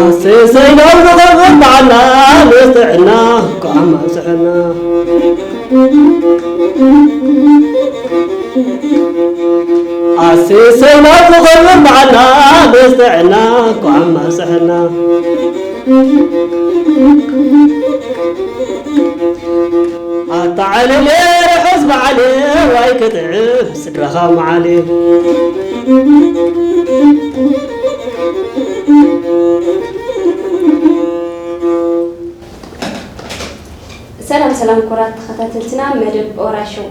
ኣሰይ ሰይናብ ዝኸብር በዓልና ምስ ጥዕና እንኳዕ ኣብፅሐና። ኣሰይ ሰይናብ ዝኸብር በዓልና ምስ ጥዕና እንኳዕ ኣብፅሐና። ኣታ ዓለለ ርሑስ በዓል ዋይ ክጥዕም ስድራኻ መዓል። ሰላም ሰላም ክቡራት ተኸታተልትና መደብ ኦራ ሾው፣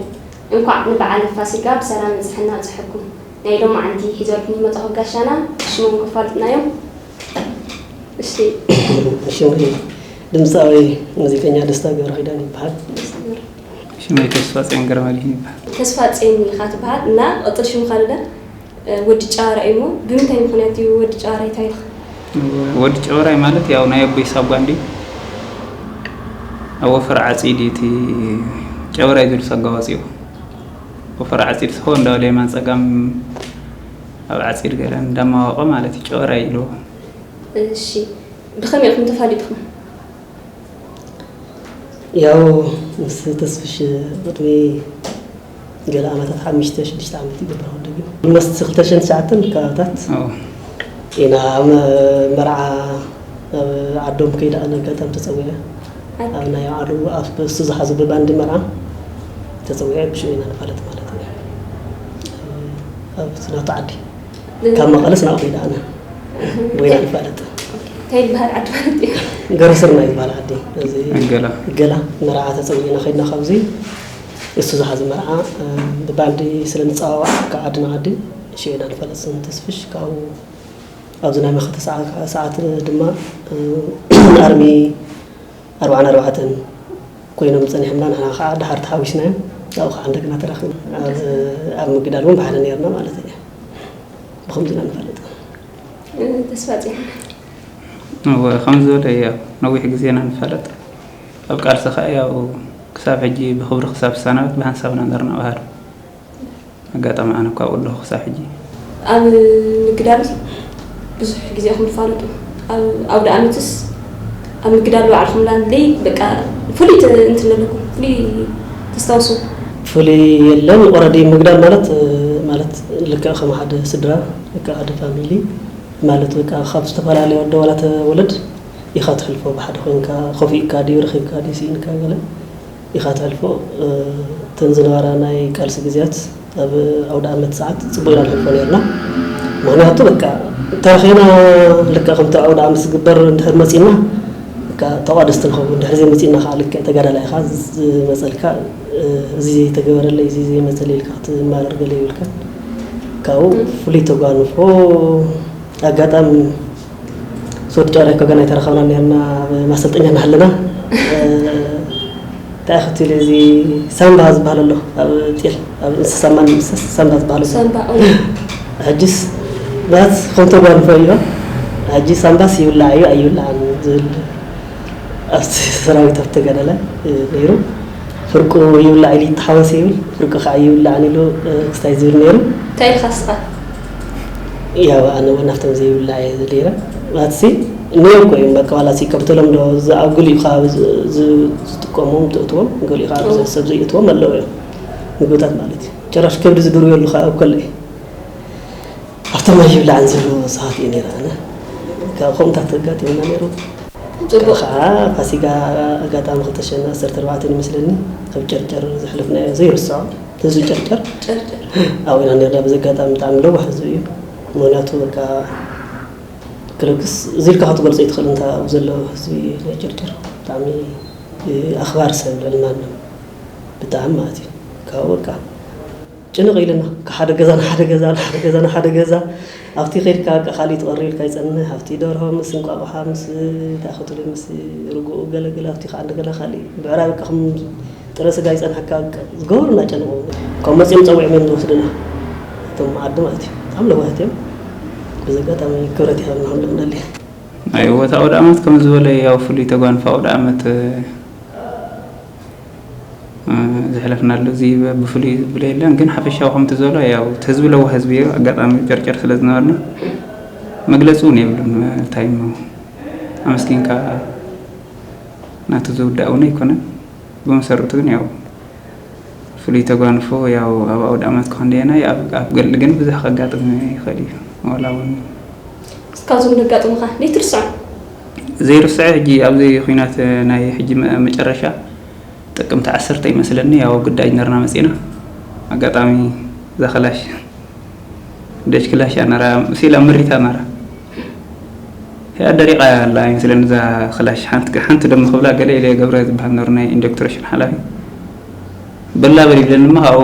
እንኳዕ ንበዓል ፋሲጋ ብሰላም ኣብፀሐና ኣብፀሐኩም። ናይ ሎማዓንቲ ሒዞልኩም ዝመፃኹ ጋሻና ሽሞም ከፋልጡና እዮም። እሺ። ሽመይ ድምፃዊ ሙዚቀኛ ደስታ ገብረኺዳን ይበሃል። ሽመይ ተስፋ ፅዮን ገረመድህን ይበሃል። ተስፋ ፅዮን ኢኻ ትበሃል እና ቅፅል ሽምኻ ዶ ወዲ ጨዋራይ እሞ ብምንታይ ምኽንያት እዩ ወዲ ጨዋራይ ተባሂልኻ? ወዲ ጨወራይ ማለት ያው ናይ ኣቦይ ሳጓ እንዲ ኣብ ወፈር ዓፂድ እቲ ጨወራይ ዝብል ሳጓ ወፂኡ ወፈር ዓፂድ ስኾ እንዳበለ የማን ፀጋም ኣብ ዓፂድ ገለ እንዳማወቐ ማለት እዩ ጨወራይ ኢልዎ። እሺ ብኸመይ ኢኹም ተፋሊጥኹም? ያው ምስ ተስፍሽ ቅድሚ ገለ ዓመታት ሓሙሽተ ሽዱሽተ ዓመት ይገብር ወደግ እዩ። ኦልሞስት ክልተ ሽሕን ትሽዓተን ከባብታት ኢና ኣብ መርዓ ኣብ ዓዶም ከይደ ኣነ ኣጋጣሚ ተፀዊዐ ኣብ ናይ ዓዱ ኣብ እሱ ዝሓዞ ብባንዲ መርዓ ተፀዊዐ ብሽኡ ኢና ንፋለጥ ማለት እዩ። ኣብ ናቱ ዓዲ ካብ መቐለስ ናብኡ ከይደ ኣነ ወይና ንፋለጥ እንታይ ይበሃል ዓዲ ማለት እዩ? ገረስርና ይበሃል ዓዲ። እዚ ገላ ገላ መርዓ ተፀዊዕና ከይድና ካብዚ እሱ ዝሓዘ መርዓ ብባንዲ ስለ ንፀዋዋዕ ካብ ዓዲ ንዓዲ ሽዕና ንፈለጥ ስም ተስፍሽ ካብኡ ኣብዚ ናይ መኸተ ሰዓት ድማ ኣርሚ ኣርባዓን ኣርባዕተን ኮይኖም ፀኒሖምና ንሕና ከዓ ደሓር ተሓዊስናዮም ኣብኡ ከዓ እንደገና ተራኺብና ኣብ ምግዳል እውን ብሓደ ነርና ማለት እዩ። ብኸምዚ ኢና ንፈልጥ። ተስፋ ፅዮን እወ ከምዚ ዝበለ ያው ነዊሕ ግዜ ኢና ንፋለጥ ኣብ ቃልሲ ከዓ ያው ክሳብ ሕጂ ብክብሪ ክሳብ ዝሰናበት ብሓንሳብ ኢና ነርና ባህር ኣጋጣሚ ኣነ እኳ ኣብኡ ኣለኹ ክሳብ ሕጂ ኣብ ምግዳል ብዙሕ ግዜ ኢኹም ትፋለጡ ኣብ ኣውደ ኣመትስ ኣብ ምግዳል ባዕልኹም ላንድለይ በቃ ፍሉይ እንትን ኣለኩም ፍሉይ ተስታውሱ ፍሉይ የለን። ኦረዲ ምግዳል ማለት ማለት ልክዕ ከም ሓደ ስድራ ልክዕ ሓደ ፋሚሊ ማለት በቃ ካብ ዝተፈላለዩ ኣደ ዋላ ተወለድ ኢኻ ትሕልፎ ብሓደ ኮይንካ ኮፍ ኢልካ ድዩ ረኺብካ ድዩ ስኢንካ ገለ ኢኻ ትሕልፎ። እተን ዝነበራ ናይ ቃልሲ ግዜያት ኣብ ኣውደ ኣመት ሰዓት ፅቡቅ ኢና ንሕልፎ ነርና። ምክንያቱ በቃ ተረኺና ልክዕ ከምቲ ኣውደ ኣመት ዝግበር እንድሕር መፂና በቃ ተቋደስቲ ንኸውን። ድሕሪ ዘይመፂና ከዓ ልክዕ ተጋዳላይ ኢኻ ዝመፀልካ እዚ ዘይተገበረለይ እዚ ዘይመፀለይ ኢልካ ክትማረር ገለ ይብልካ። ካብኡ ፍሉይ ተጓንፎ ኣጋጣሚ ሶድ ጨዋዳ ይኮ ገና ኣይተረኸብና ነርና ኣብ ማሰልጠኛ እናሃለና እንታይ ክትብል እዚ ሳምባ ዝበሃል ኣሎ ኣብ ጤል ኣብ እንስሳ ማን ሳምባ ዝበሃል ኣሎ ሳምባ ሕጅስ ባት ከም ተጓንፎ ኢሎ ሕጂ ሳምባስ ይብላዕ እዩ ኣይብላዕን ዝብል ኣብቲ ሰራዊት ኣብቲ ተጋዳላይ ነይሩ። ፍርቁ ይብላዕ ኢሉ ይተሓወስ ይብል፣ ፍርቁ ከዓ ይብላዕን ኢሉ ክስታይ ዝብል ነይሩ። እንታይ ኢልካ ንስኻ? ያው ኣነ እውን ኣብቶም ዘይብላዕ እየ ነይረ። ማለትሲ እኒኦ እኮ እዮም በቃ ዋላ ሲ ከም ተለምዶ ዝኣጉል እዩ ካብ ዝጥቀሞም ትእትዎም ገሊኡ ከዓ ብዙሕ ሰብ ዘይእትዎም ኣለዉ እዮም ምግብታት ማለት እዩ። ጭራሽ ከብዲ ዝድርበሉ ከዓ ኣብ ከሎ እዩ። ኣብቶም ኣይብላዕን ዝብሉ ሰባት እየ ነይረ ኣነ። ካብ ከምኡታት ኣጋጢሙና ነይሩ። ጽቡቕ። ከዓ ፋሲጋ ኣጋጣሚ ክልተ ሽሕን ዓሰርተ ኣርባዕተን ይመስለኒ ኣብ ጨርጨር ዘሕለፍናዮ ዘይርስዖ ህዝቢ ጨርጨር ጨርጨር። ኣብኡ ኢና ነርና። በዚ ኣጋጣሚ ብጣዕሚ ለዋህ ህዝቢ እዩ። ምኽንያቱ በቃ ክለግስ እዚ ኢልካ ክትገልጾ ኣይትኽእል እንታ ኣብኡ ዘሎ ህዝቢ ናይ ጨርጨር ብጣዕሚ ኣኽባሪ ሰብ ልዕሊ ማንም ብጣዕሚ ማለት እዩ። ካብኡ በቃ ጭንቕ ኢልና ካብ ሓደ ገዛ ንሓደ ገዛ ንሓደ ገዛ ንሓደ ገዛ ኣብቲ ከድካ በቃ ካሊእ ትቐሪ ኢልካ ይጸንሕ ኣብቲ ደርሆ ምስ እንቋቑሓ ምስ እንታይ ክትብሉ ምስ ርግኡ ገለገለ ኣብቲ ከዓ እንደገና ካሊእ ብዕራይ በቃ ከም ጥረ ስጋ ይጸንሐካ በቃ ዝገበሩ እናጨንቑ ካብ መጺኦም ጸዊዖም እዮም ዝወስዱና እቶም መዓዲ ማለት እዩ ብጣዕሚ ለዋህት እዮም በዚ ኣጋጣሚ ክብረት ይሃብና ክንብል ንደሊ ናይ ወታ ኣውደ ኣመት ከም ዝበለ ያው ፍሉይ ተጓንፎ ኣውደ ኣመት ሕለፍና ኣሎ። እዚ ብፍሉይ ዝብሎ የለን፣ ግን ሓፈሻዊ ከምቲ ዝበሎ ያው እቲ ህዝቢ ለዋህ ህዝቢ እዩ። ኣጋጣሚ ጨርጨር ስለ ዝነበርና መግለፂ እውን የብሉን። እንታይ እሞ ኣመስጊንካ ናቱ ዝውዳእ እውን ኣይኮነን። ብመሰረቱ ግን ያው ፍሉይ ተጓንፎ ያው ኣብ ኣውደ ኣመት ክኾን ደየና ኣብ ኣብ ገል ግን ብዙሕ ከጋጥም ይኽእል እዩ። ዋላ እውን እስካብ ዞም ዘጋጥሙኻ ዘይትርስዖ? ዘይርስዖ ሕጂ ኣብዚ ኲናት ናይ ሕጂ መ- መጨረሻ ጥቅምቲ ዓሰርተ ይመስለኒ ያው ኣብ ግዳጅ ነርና መፂና። ኣጋጣሚ እዛ ክላሽ ደጅ ክላሽ ነራ ሲላ ምሪታ ነራ ያ ደሪቃ ኣላ ይመስለኒ እዛ ክላሽ ሓንቲ ሓንቲ ደሞ ክብላ ገለ ኢለ ገብረ ዝበሃል ነሩ ናይ ኢንዶክትሬሽን ሓላፊ በላ በል ይብለኒ እሞ ካብኡ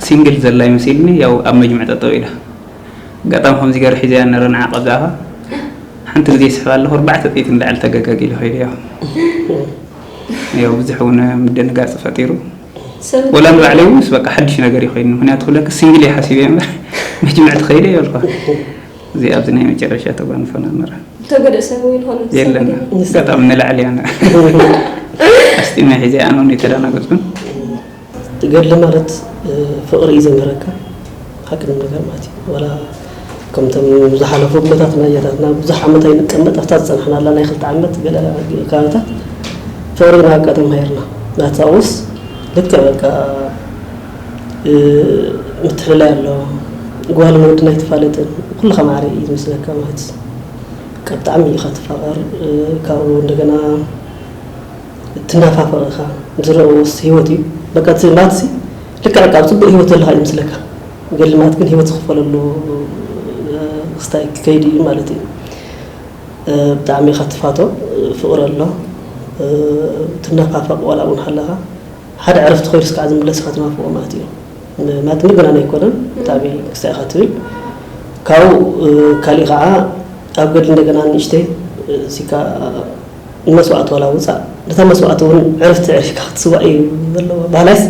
ሲንግል ዘላ ይመሲልኒ ያው ኣብ መጅምዕ ጠጠው ኢላ ኣጋጣሚ ከምዚ ገር ሒዘያ ነረ ንዓቐብ ዝኣኻ ሓንቲ ግዜ ይስሕባ ኣለኹ ኣርባዕተ ጥይት ንላዕሊ ተገጋጊሉ ከይዱ ያው ያው ብዙሕ እውን ምድንጋፅ ፈጢሩ ሰብ ወላ ንባዕለይ እውን በቃ ሓድሽ ነገር ይኮይኑ ምክንያቱ ክብለክ ሲንግል እየ ሓሲበ እምበር መጅምዕ ትኸይደ ይበልኳ እዚ ኣብዚ ናይ መጨረሻ ተጓንፎና ነረ ተጎደ ሰብ ወይ ዝኾነ ሰብ የለን ግን ኣጋጣሚ ንላዕሊ ያነ ኣስጢመ ሒዘ ኣነ እውን የተደናገፅኩን ገድሊ ማለት ፍቕሪ እዩ ዘምህረካ ሓቂ ነገር ማለት እዩ ዋላ ከምቶም ዝሓለፉ ኣቦታትና ኣያታትና ብዙሕ ዓመት ኣይንቀመጥ ኣብታ ዝፀናሕናላ ናይ ክልተ ዓመት ገለ ከባቢታት ፍቕሪ ግን ኣጋጣሚ ሃይርና ናታውስ ልክዕ በቃ ምትሕልላይ ኣሎ ጓልን ወድን ኣይትፋለጥን ኩልኻ ማዕረ እዩ ዝመስለካ ማለት እዩ ብጣዕሚ ኢኻ ትፋቐር ካብኡ እንደገና ትናፋፈቕ ኢኻ ዝረእስ ህይወት እዩ በቃ እቲ ማትሲ ልክዕ ካብ ፅቡቅ ህይወት ዘለካ እዩ ምስለካ ገድሊ ማት ግን ህይወት ዝኽፈለሉ ክስታይ ክከይድ እዩ ማለት እዩ ብጣዕሚ ኢኻ ትፋቶ ፍቕሪ ኣሎ ትናፋፈቕ ዋላ እውን ሃለኻ ሓደ ዕረፍቲ ኮይኑስ ከዓ ዝምለስ ኢኻ ትናፍቆ ማለት እዩ ማለት ምግናን ኣይኮነን ብጣዕሚ ክስታይ ኢኻ ትብል ካብኡ ካሊእ ከዓ ኣብ ገድሊ እንደገና ንእሽተይ እዚካ መስዋእቲ ዋላ ውፃእ ነታ መስዋእቲ እውን ዕርፍቲ ዕሪፍካ ክትስዋእ እዩ ዘለዎ ባህላይስ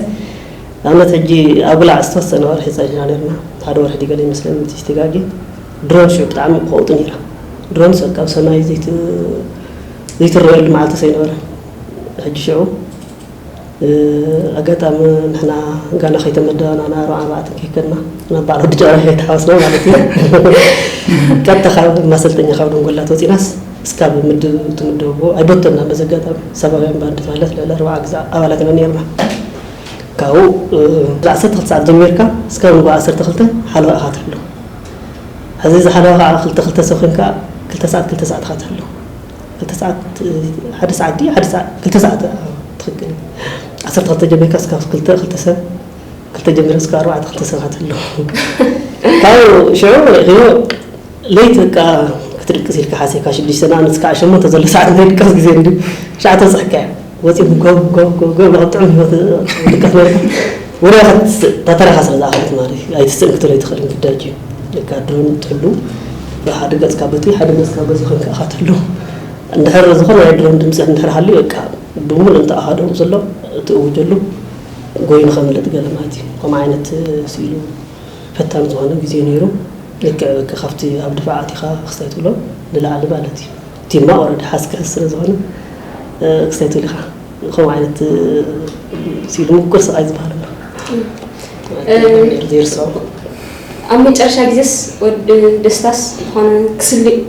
ንኣብነት ሕጂ ኣብ ብላዕ ዝተወሰነ ወርሒ ፀኒሕና ነርና ሓደ ወርሒ ዲገለ ይመስለኒ እቲ ተጋጊ ድሮን ሽዑ ብጣዕሚ ከውጡ ነይራ ድሮን ሰቃብ ሰማይ ዘይትረየሉ መዓልቲ ሰይነበረ ሕጂ ሽዑ ኣጋጣሚ ንሕና ጋና ከይተመደበና ንኣርባዓ ኣርባዕተ ከይከድና ናብ በዓል ወዲ ጨዋራ ከይተሓወስና ማለት እዩ ቀጥታ ካብ ማሰልጠኛ ካብ ደንጎላ ተወፂናስ እስካብ ምድብ ትምደቡ ኣይበተና በዚ ኣጋጣሚ ሰባውያን ባንድ ማለት ልዕሊ ኣርባዓ ግዛ ኣባላት ኢና ነርና ካብኡ ዓሰርተ ክልተ ሰዓት ጀሚርካ እስካብ ንጎ ዓሰርተ ክልተ ሓለዋ ኢኻ ትሕሉ ሕዚ እዚ ሓለዋ ከዓ ክልተ ክልተ ሰብ ኮይንካ ክልተ ሰዓት ክልተ ሰዓት ኢኻ ትሕሉ ክልተ ሰዓት ሓደ ሰዓት ድዩ ሓደ ሰዓት ክልተ ሰዓት ትኽክል ዓሰርተ ክልተ ጀሚርካ እስካብ ክልተ ክልተ ሰብ ክልተ ጀሚረ እስካብ ኣርባዕተ ክልተ ሰብ ኢኻ ትሕሉ ካብኡ ሽዑ ሪእኽዮ ለይቲ በቃ ክትድቅስ ኢልካ ሓሲብካ ሽዱሽተ ንኣመት እስካዕ ሸሞንተ ዘሎ ሰዓት ናይ ድቃስ ግዜ እንዲ ሻዕ ተብፅሐካ እያ ወፂኡ ጎብ ጎብ ጎብ ጎብ ኣብ ጥዑም ህይወት ድቃስ ነርካ ወደ ተተረኻ ስለ ዝኣኸለት ማለት እዩ ኣይትስእን ክትሎ ኣይትኽእልን ግዳጅ እዩ ደካ ድሮን ትሕሉ ሓደ ገፅካ በቲ ሓደ ገፅካ በዚ ኮንካ ኢኻ ትሕሉ እንድሕር ዝኾነ ናይ ድሮን ድምፂ እንድሕር ሃልዩ በቃ ብምሉእ እንተ ኣሃደኡ ዘሎ እቲ እውጀሉ ጎይኑ ከምልጥ ገለ ማለት እዩ ከምኡ ዓይነት ስኢሉ ፈታኒ ዝኾነ ግዜ ነይሩ። ልክዕ በቃ ካብቲ ኣብ ድፋዕ ኣቲኻ ክስታይ ትብሎ ንላዕሊ ማለት እዩ። እቲ እማ ኦረዲ ሓዝ ክሕዝ ስለ ዝኾነ ክስታይ ትብል ኢኻ። ከምኡ ዓይነት ሲሉ ምቁር ስቓይ ዝበሃል ኣሎ። ዘይርስዖ። ኣብ መጨረሻ ግዜስ ወዲ ደስታስ ዝኾነ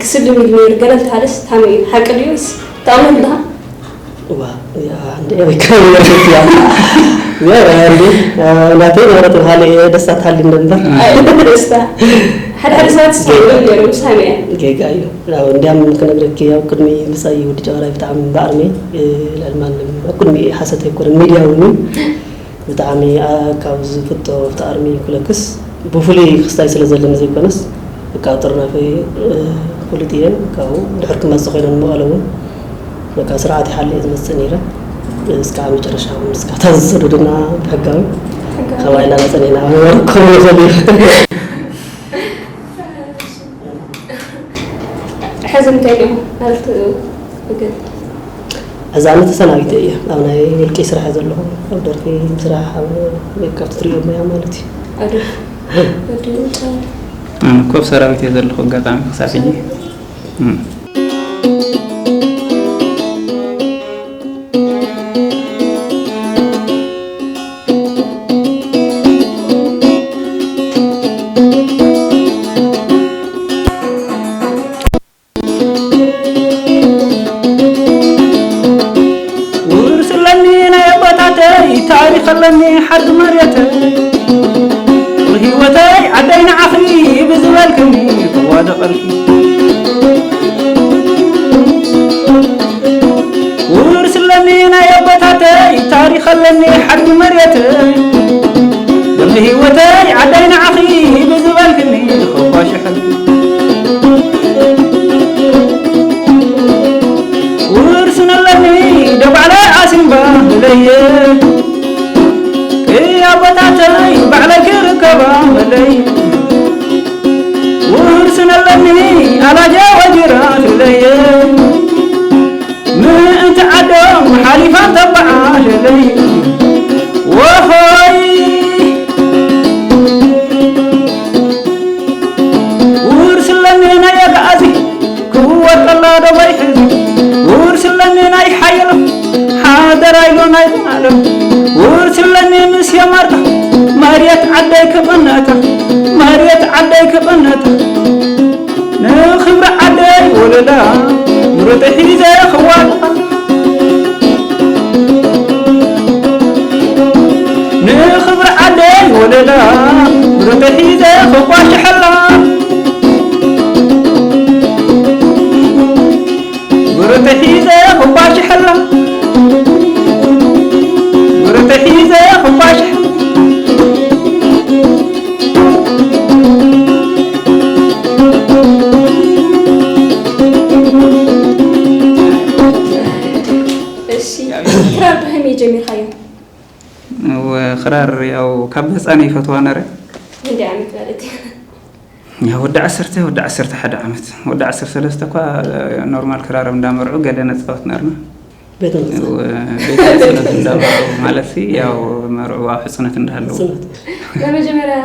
ክስልም ኢሉ ነይሩ ገለ እንተሃለስ ታመይ እዩ ሓቂ ድዩ ወይስ ተኣምኖ ኣለኻ? ዋ ያ እንደ ኤሪካ ይወርድ ያ ያ ያ እንደ ናተይ ነበረት ካልእ ደስታ ትሃሊ እንደንበር ደስታ ሓደ ሓደ ሰባት ዝሳይሎም ነይሩ ምሳሚ እያ ጌጋ እዩ ያው እንዲያም ክነግረኪ ያው ቅድሚ ምሳይ ወዲ ጨዋራይ ብጣዕሚ ብኣርሚ ልዕሊ ማንም ኣብ ቅድሚ ሓሰት ኣይኮነን ሚድያ እውን ብጣዕሚ ካብ ዝፍቶ ኣብቲ ኣርሚ ክለክስ ብፍሉይ ክስታይ ስለ ዘለኒ ዘይኮነስ በቃ ጥርናፈ ፍሉጥ እየ ካብኡ ድሕር ክመፅእ ኮይነ ንመቐለ እውን በቃ ስርዓት ይሓለ እየ ዝመፅእ ነይረ እስካ መጨረሻ እውን እስካ እታ ዝሰደዱና ብሕጋዊ ካብ ኢልና መፀኒና መበረኩም ይኽእል እዩ ሕዚ እንታይ ዲኹም ናብቲ ወገን ሕዚ ኣነ ተሰናቢተ እየ ኣብ ናይ ውልቂ ስራሕ ዘለኹ ኣብ ደርፊ ስራሕ ኣብ ካብቲ ትሪኦ ሞያ ማለት እዩ ኣደ ወዲ ጨው ኣነ እኮ ኣብ ሰራዊት እየ ዘለኹ ኣጋጣሚ ክሳብ ሕጂ እም። ከለኒ ሓዲ መሬተይ፣ ህይወተይ ዓደይ ንዓኺ ብዝበልክኒ ክዋደቐልኪ። ውርስ ኣለኒ ናይ ኣቦታተይ፣ ታሪኽ ኣለኒ ሓዲ መሬተይ፣ ደም ህይወተይ ዓደይ ንዓኺ ብዝበልክኒ ክዋሽሐልኪ። ውርስ ኣለኒ ደባዕለ ዓሲምባ መለየ፣ ኣቦታተይ ባዕለይ ክርከባ መለየ። ውርስ ኣለኒ ኣላጃ ወጅራ መለየ፣ ምእንቲ ዓዶም ሓሊፋ ተበዓሸለየ። ወሆይ ውርስ ኣለኒ ናይ ኣግኣዚ ክወርቀላ ዶ ባይሕዚ። ውርስ ኣለኒ ናይ ሓየሎም ሓደራ ኢሎ ናይ ዘላለም። ውርስ ኣለኒ ምስ የማርታ መሬት ዓደይ ክቕነታ፣ መሬት ዓደይ ክቕነታ። ንኽብሪ ዓደይ ወለላ ምሩጠ ሒዘ ክዋጥሓ፣ ንኽብሪ ዓደይ ወለላ ምሩጠ ሒዘ ክቋሽሐላ፣ ምሩጠ ሒዘ ክቋሽሐላ፣ ምሩጠ ሒዘ ክቋሽሐላ። እሺ፣ ክራር ብኸመይ ጀሚርካዮ? እወ፣ ክራር ያው ካብ ህፃን ይፈትዋ ነረ። ክንደይ ዓመት ማለት እዩ? ያው ወዲ ዓሰርተ፣ ወዲ ዓሰርተ ሓደ ዓመት፣ ወዲ ዓሰርተ ሰለስተ እኳ ኖርማል ክራር እንዳመርዑ ገለ ነፃወት ነርና። ቤተ መቕፀል። እወ፣ ቤተ መቕፀል እንዳመርዑ ማለት ሲ፣ ያው መርዑ ኣብ ሕፅነት እንዳሃለዉ። ሕፅነት። ናይ መጀመርያ፣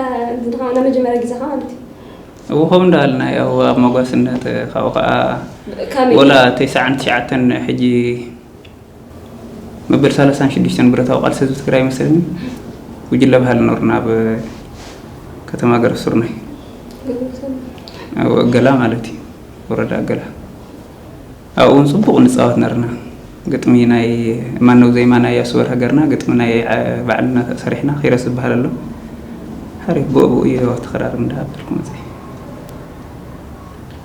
ናይ መጀመርያ ግዜኻ ማለት እዩ? እወ፣ ከምኡ እንዳበልና፣ ያው ኣብ መጓስነት፣ ካብኡ ከዓ ካበይ? ወላ ተስዓን ትሽዓተን ሕጂ መበል ሰላሳን ሽዱሽተን ብረታዊ ቃልሲ ህዝቢ ትግራይ መሰለኒ፣ ጉጅለ ባህሊ ኖርና ኣብ ከተማ ገረብ ስርናይ። ገረብ ስርናይ። እወ፣ እገላ ማለት እዩ፣ ወረዳ እገላ። ኣብኡ እውን ፅቡቕ ንፃወት ነርና። ግጥሚ ናይ ማነው ዜማ ናይ ያሱ በርሀ ገርና፣ ግጥሚ ናይ፣ እ፣ ባዕልና ሰሪሕና፣ ኪሮስ ዝበሃል ኣሎ። ሓሪፍ ብኡ ብኡ እዩ ተኸራርም እንዳሃበልኩ መፅእ።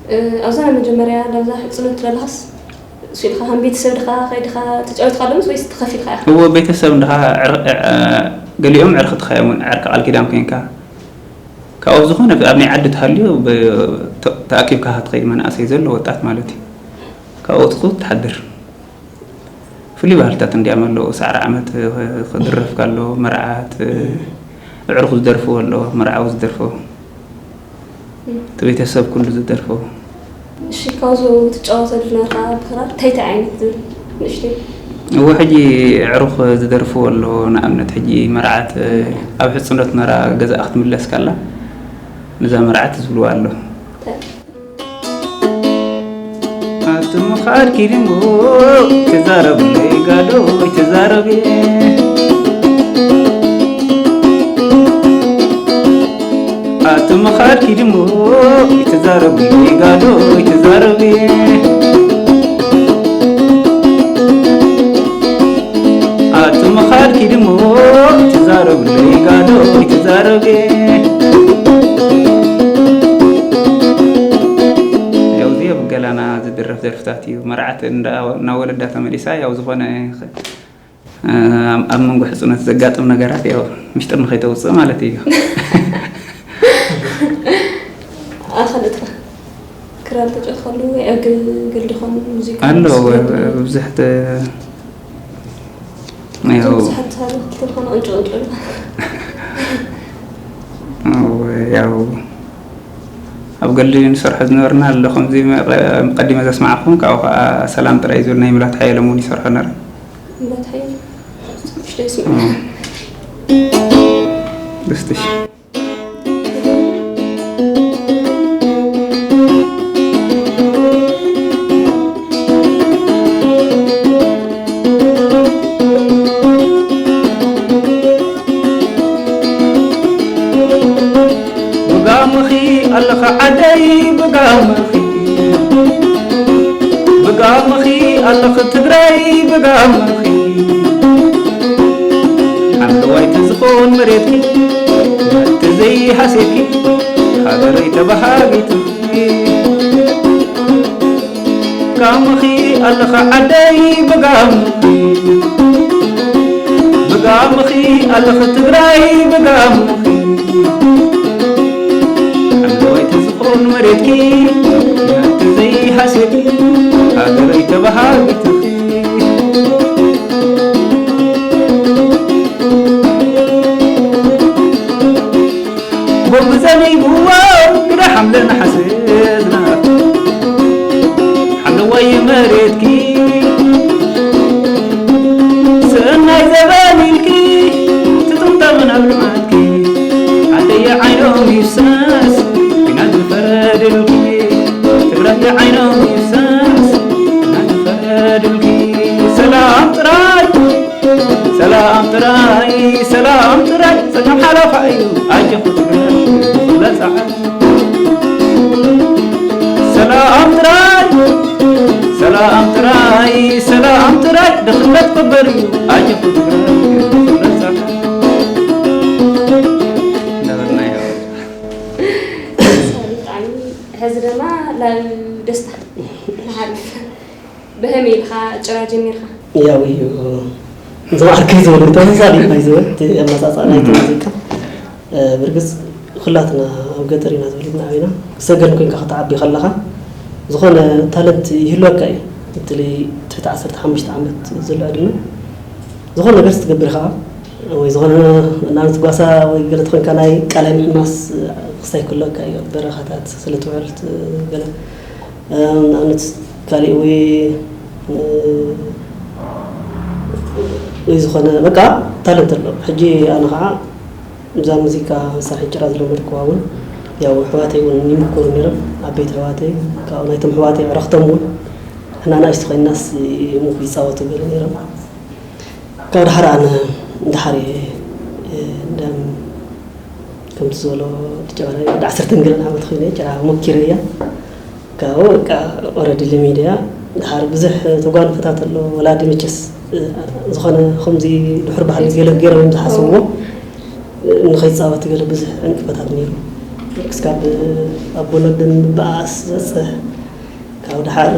እ፣ ኣብዛ ናይ መጀመርያ ናብዛ ሕፅነት ትደለኻስ እሱ ኢልካ ከም ቤተሰብ ድኻ ከይድኻ ተጫዊትካ ኣለምስ ወይስ ተኸፊልካ ኢኻ? እዎ፣ ቤተሰብ እንድኻ ዕር-፣ እ፣ ገሊኦም ዕርኽትኻ እዮም፣ እውን ዕርኪ ቃል ኪዳን ኮይንካ። ካብኡ ዝኾነ ኣብ ናይ ዓዲ ተሃልዩ ብ-፣ ተ-፣ ተኣኪብካ ክትኸይድ መናእሰይ ዘሎ ወጣት ማለት እዩ። ካብኡ ትኹ ትሓድር። ፍሉይ ባህልታት እንዲያም ኣለዉ። ሳዕሪ ዓመት ክድረፍ ከሎ፣ መርዓት፣ ኣዕሩኽ ዝደርፍዎ ኣሎ፣ መርዓዊ ዝደርፎ፣ እቲ ቤተሰብ ኩሉ ዝደርፎ። እሺ፣ ካብዚ ትጫወተሉ ነበርካ ብክራር እንታይ እንታይ ዓይነት ዝብል ንእሽተይ? እዎ፣ ሕጂ ኣዕሩኽ ዝደርፍዎ ኣሎ። ንኣብነት ሕጂ መርዓት ኣብ ሕጽኖት ነራ ገዛኣ ክትምለስ ከላ ነዛ መርዓት ዝብልዋ ኣሎ። እንታይ? ኣቲ ምኻድ ኪድሞ ትዛረብለይ ጋዶ ይትዛረብ። ኣቲ ምኻድ ኪድሞ ይትዛረብለይ ጋዶ ይትዛረብ። ኣቲ ምኻድ ኪድሞ ትዛረብለይ ጋዶ ይትዛረብ። ያው እዚ ኣብ ገላና ዝድረፍ ደርፍታት እዩ። መርዓት እንዳ-፣ እናወለዳ ተመሊሳ ያው ዝኾነ፣ እ፣ ኣብ፣ ኣብ መንጎ ሕጽኖት ዘጋጥም ነገራት ያው ምሽጥር ንኸይተውጽእ ማለት እዩ። ኣኻልእትካ ክራር ተጫወትካሉ ወይ ኣብ ግ-፣ ግል ድኾን ሙዚቃ ኣሎ፣ ስፖርት? ብዙሕ ተ-፣ ያው ብዙሓት ተሃለኽቲ ዝኾነ ቅንጭ ቅንጭ ኢልካ። ያው ኣብ ገሊ ንሰርሖ ዝነበርና ኣሎ፣ ከምዚ መ-፣ ቀዲመ ዘስማዕኹም፣ ካብኡ ከዓ ሰላም ጥራይ ዝብል ናይ ሙላት ሓየሎም እውን ይሰርሖ ነረ። ሙላት ሓየሎም? እሺ፣ ደስ ይብል። ደስ ትሽ። ብጋምኺ ኣለኻ ዓደይ ብጋምኺ፣ ብጋምኺ ኣለኺ ትግራይ ብጋምኺ፣ ሓምለዋ ዝኾን መሬትኪ ተዘይሃሴኪ ሃገረይ ተባሃጊትኺ። ጋምኺ ኣለኻ ዓደይ ብጋምኺ፣ ብጋምኺ ኣለኺ ትግራይ ብጋምኺ። ሓምለዋይ ተዝኾን መሬትኪ ተዘይሃሴኪ ሃገረይ ተባሃጊትኺ። ጎብዘን ይብዋ ግዳ ሓምለ ነሓሰ ዝናብ ሓምለዋይ መሬትኪ ሰናይ ዘበን ኢልኪ ትጥምጠም ናብ ልምዓትኪ ዓደየ ዓይኖም ይፍሰስ ኲናት ዝፈረድልኪ ትግራይ ዓይኖም ይፍሰስ ኲናት ዝፈረድልኪ ሰላም ጥራይ ሰላም ጥራይ ሰላም ጥራይ ጸገም ሓላፋ እዩ ኣጆኹ ትግራይ ኩለ ጸዓት ሰላም ጥራይ ሰላም ጥራይ ሰላም ጥራይ ድኽነት ቅበር እዩ ኣጆኹ ትግራይ ኩለ ጸዓት ነበርና ይኸው ብጣዕሚ ሕዚ ድማ ናብ ደስታ ንሓልፍ ብሀሜ ኢልካ ጭራ ጀሚርካ ያው እዩ ዝማዕርከይ ዝበሉ ተመሳሳሊ ባይዘወ ኣመፃፃ ናይቲ ሙዚቃ ብርግፅ ኩላትና ኣብ ገጠር ኢና ተወሊድና ዓቢና ክሰገን ኮንካ ክትዓቢ ከለኻ ዝኾነ ታለንት ይህልወካ እዩ በተለይ ትሕቲ ዓሰርተ ሓሙሽተ ዓመት ዘሎ ዕድመ ዝኾነ ነገር ትገብር ኢኻ ወይ ዝኾነ ንኣብነት ጓሳ ወይ ገለ ተኾንካ ናይ ቃላይ ምሕማስ ክሳይ ክህልወካ እዩ ኣብ በረኻታት ስለ ትውዕል ገለ ንኣብነት ካሊእ ወይ ወይ ዝኾነ በቃ ታለንት ኣሎ ሕጂ ኣነ ከዓ እዛ ሙዚቃ መሳርሒ ጭራ ዝለመድኩዋ እውን ያው ኣሕዋተይ እውን ይምኩሩ ነይሮም ዓበይቲ ኣሕዋተይ ካብኡ ናይቶም ኣሕዋተይ ዕረኽቶም እውን ንሕና ኣናእሽቲ ኮይንናስ ይምኩ ይፃወቱ ገለ ነይሮም ካብ ድሓር ኣነ ድሓር እየ እንዳም ከምቲ ዝበሎ ጭራ ወዲ ዓሰርተን ገለን ዓመት ኮይነ ጭራ ሞኪረያ ካብኡ በቃ ኦረዲ ለሚደያ ድሓር ብዙሕ ተጓንፈታት ኣሎ ወላዲ መቸስ ዝኾነ ከምዚ ድሑር ባህሊ ገለ ገይሮም እዮም ዝሓስብዎ ንኸይፃወት ገለ ብዙሕ ዕንቅፈታት ነይሩ ክስካብ ኣብ ወለድን ምብኣስ ዝበፅሕ ካብ ድሓር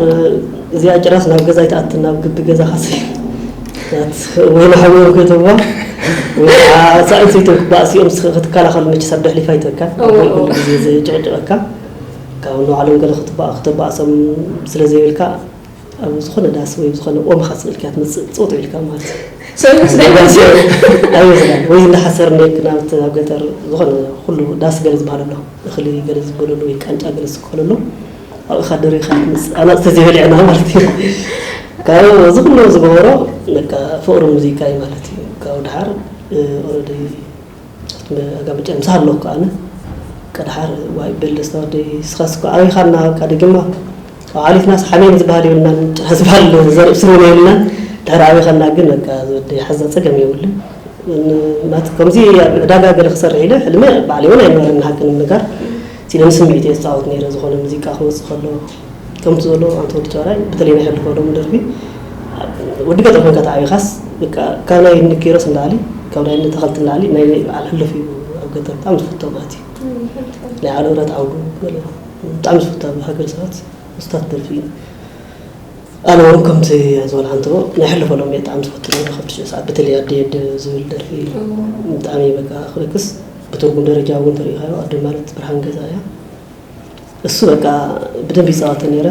እዚኣ ጭራስ ናብ ገዛ ኣይትኣትን ናብ ግቢ ገዛ ካሲ ወይ ንሓዎም ከተዋ ወይ ከዓ ሳእንሰይቶም ክበኣስ እዮም ክትከላኸሉ መቸስ ኣብ ደሕሊፋ ይተካ ወይ ኩሉ ግዜ ዝጭቕጭቐካ ካብ ንባዕሎም ገለ ክትበኣሶም ስለ ዘይብልካ ኣብ ዝኾነ ዳስ ወይ ዝኾነ ኦም ኢኻ ስቕ ኢልካ ትመፅእ ፅውት ኢልካ ማለት እዩ። ኣይወስዳን ወይ እንዳሓሰር እንደ ናብቲ ኣብ ገጠር ዝኾነ ኩሉ ዳስ ገለ ዝበሃል ኣሎ እኽሊ ገለ ዝበለሉ ወይ ቃንጫ ገለ ዝስከለሉ ኣብኡ ኢኻ ደሪኻ ትመፅእ ኣናፅ ተዘይበሊዕና ማለት እዩ። ካብ እዚ ኩሉ ዝገበሮ በቃ ፍቕሪ ሙዚቃ እዩ ማለት እዩ። ካብኡ ድሓር ኦረዲ ኣጋምጫ ምሳሕ ኣለኩ ኣነ ቀድሓር ዋይ በል ደስታ ወደይ ስኻስ እኮ ኣበይ ኻና በቃ ደጊማ ዓሊትናስ ሓሜን ዝበሃል የብልናን ጭራ ዝበሃል ዘርኢ ስሩን የብልናን ድሕሪ ኣበይ ኻና ግን በቃ ዝወደይ ሓዛ ፀገም የብሉ ናት ከምዚ ዕዳጋ ገለ ክሰርሕ ኢለ ሕልመ ባዕለይ እውን ኣይነበረኒ ሓቂ ንምንጋር ሲለ ንስምዒት እየ ዝፃወት ነይረ ዝኾነ ሙዚቃ ክወፅእ ከሎ ከምቲ ዘሎ ኣንተ ወዲ ጨራይ በተለይ ናይ ሕልፎ ሎም ደርፊ ወዲ ገጠር ኮንካ ተዓቢኻስ በቃ ካብ ናይ ንኪሮስ ንላዕሊ ካብ ናይ ንተኸልቲ ንላዕሊ ናይ በዓል ሕሉፍ እዩ ኣብ ገጠር ብጣዕሚ ዝፍቶ ማለት እዩ ናይ ዓለውረት ዓውዱ ገለ ብጣዕሚ ዝፍቶ ኣብ ሃገር ሰባት ምስታት ደርፊ እዩ ኣነ እውን ከምቲ ዝበልካ እንተዎ ናይ ሕልፎ ሎም እየ ብጣዕሚ ዝፈቱ ነይረ ካብ ትሽዑ ሰዓት በተለይ ኣደ የደ ዝብል ደርፊ ብጣዕሚ በቃ ክልክስ ብትርጉም ደረጃ እውን ተሪኢኻዮ ኣደ ማለት ብርሃን ገዛ እያ እሱ በቃ ብደንብ ይፃወተ ነይረ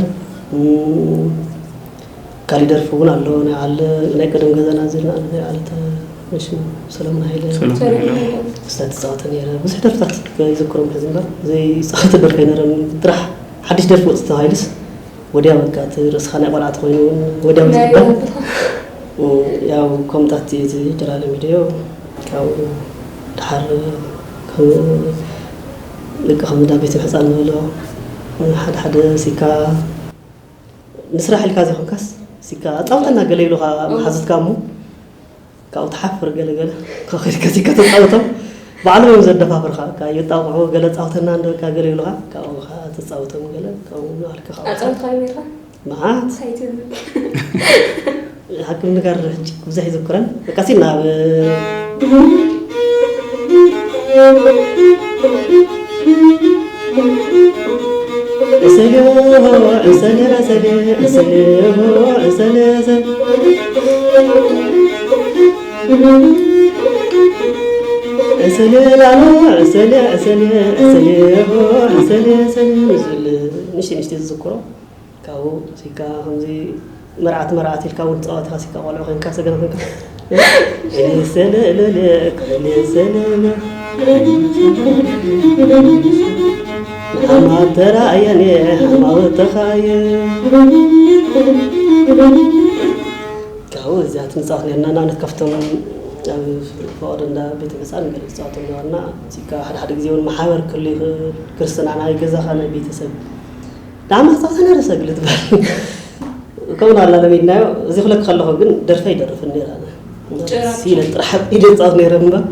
ካሊእ ደርፊ እውን ኣሎ ናይ ዓለ ናይ ቀደም ገዛና ዝልና ናይ ዓለ ሽሙ ሰለሙን ሃይለ ክስታ ትፃወተ ነይረ ብዙሕ ደርፍታት ይዝክሮም ሕዚ እምበር ዘይፃወተ ደርፊ ኣይነበረን ጥራሕ ሓድሽ ደርፊ ወፅ ተባሂሉስ ወዲያ በቃ እቲ ርእስኻ ናይ ቆልዓ ተኮይኑ እውን ወዲያ ዝግበር ያው ከምጣት እዚ ጀላለ ሚድዮ ካብኡ ድሓር ደቂ ከም እንዳ ቤት ምሕፃን ንበሎ ሓደ ሓደ ሲካ ንስራሕ ኢልካ ዘይኮንካስ ሲካ ኣፃውተና ገለ ኢሉካ መሓዙትካ እሞ ካብኡ ትሓፍር ገለ ገለ ከኺድካ ሲካ ተፃውቶም ባዕሎም እዮም ዘደፋፍርካ ካ የጣቕዑ ገለ ፃውተና እንደበልካ ገለ ይብሉካ ካብኡ ከዓ ተፃውቶም ገለ ካብኡ ንባዕልካ ከዓ ኣፃውትካ ጌርካ መዓት እንታይ ትብል ሓቂ ምንጋር ሕጂ ብዙሕ ይዝክረን በቃ ሲ ናብ ዕሰለ፣ ዕሰለ፣ ዕሰለ፣ ዕሰለ፣ ዕሰለ፣ ዕሰለ። ዕሰለ ላሎ፣ ዕሰለ፣ ዕሰለ፣ ዕሰለ፣ ዕሰለ፣ ዕሰለ ዝብል ንእሽተይ ንእሽተይ ዝዝክሮ። ካብኡ ሲካ ከምዚ መርዓት መርዓት ኢልካ እውን ጸወታ ሲካ ቆልዑ ኮይንካ ሰገን ኮይንካ። ዕሰለ፣ ዕለለ፣ ዕሰለ፣ ዕሰለ። ንዓማ ተራእየኒ፣ ዓማዊ ተኻየ። ካብኡ እዚኣ ትንጻወት ነርና፣ ንኣብነት ካብቶም ኣብ ፈቐዶ እንዳ ቤተ መጻን ገለ ዝጻወቶም ነበርና። እዚካ ሓደ ሓደ ግዜ እውን ማሕበር ክህሉ ይኽእል፣ ክርስትና ናይ ገዛኻ ናይ ቤተሰብ ዳማ ጻወታ ነረ ሰግሊ ትበሃል። ከምኡ ኣላ ለሚድናዮ። እዚ ክለክ ከለኹ ግን ደርፈ ይደርፍን ነይረ ኣነ። ጭራ ሲለ ጥራሕ ኢደ ጻወት ነይረ እምበር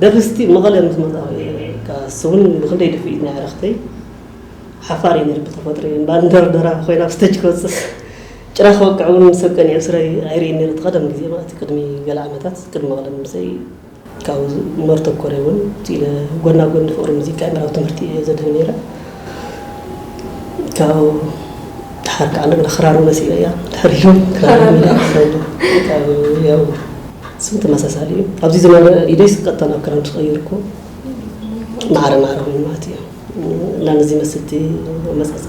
ደርፊ እስቲ መቐለ ምስ መጻኹ እየ። እካ እሱ እውን ብኽንደይ ድፍኢት ናይ ዕረኽተይ ሓፋር እየ ነይረ ብተፈጥሮ እየ። እምባ እንደርደራ ኮይና ኣብ ስተጅ ክወጽእ ጭራ ክወቅዕ እውን ሰብ ቀኒዐ ስረ ኣይርእን ነይረ። እቲ ቀደም ግዜ ማለት እዩ፣ ቅድሚ ገለ ዓመታት ቅድሚ መቐለ ምምሰይ ካብ መርተብ ኮርያ እውን ኢለ ጎና ጎኒ ፍቕሪ ሙዚቃ ምዕራብ ትምህርቲ እየ ዘድህብ ነይረ። ካብኡ ድሓር ከዓ እንደገና ክራር እውን መሲለ እያ። ድሕር ኢሉ ክራር ክራር እውን እያ። ካብ ያው ስም ተመሳሳሊ እዩ። ኣብዚ ዝነበረ ኢደይ ስቀጥታ ናብ ክራር ምስ ቀየርኩ ማዕረ ማዕረ ኮይኑ ማለት እዩ። እና ነዚ መስል እቲ መጸጸ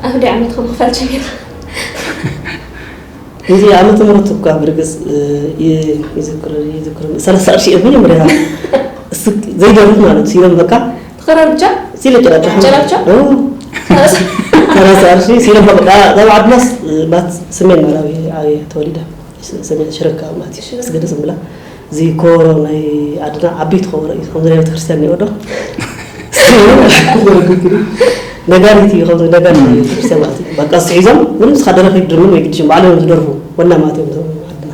ኣብ ደ ዓመት ከም ክፈል ጀሚራ። እዚ ዓመተ ምህረት እኳ ብርግጽ፣ እ፣ ይ-፣ ይዝክር፣ ይዝክር። ሰላሳ ቅርሺ እየ መጀመርያ እሱ ዘይደርፍ ማለት እዩ። ሲሎም በቃ ትኸረር ብቻ? ሲለ ጨራጫ። ጨራጫ? እ። ሰላሳ ቅርሺ ሲሎም በቃ። እዛ ዓድናስ፣ እ፣ ባት ስሜን ማላዊ ዓብየ ተወሊደ። ስ-፣ ስሜን ሽረካ ማለት እዩ። ሽረ። ስገደ ስምብላ። እዚ ኮሮ ናይ ዓድና ዓበይቲ ኮሮ እዩ። ከምዚ ናይ ቤተክርስትያን እኒኦ ዶ? ነጋሪት እዩ፣ ከምዚ ነጋሪት እዩ ቤተክርስትያን ማለት እዩ። በቃ እሱ ሒዞም፣ ምንም እስኻ ደረፍ ኣይትድርምን ወይ ግድሽም፣ ባዕሎም እዮም ዝደርፉ። ወና ማለት እዮም እዞም ዓድና።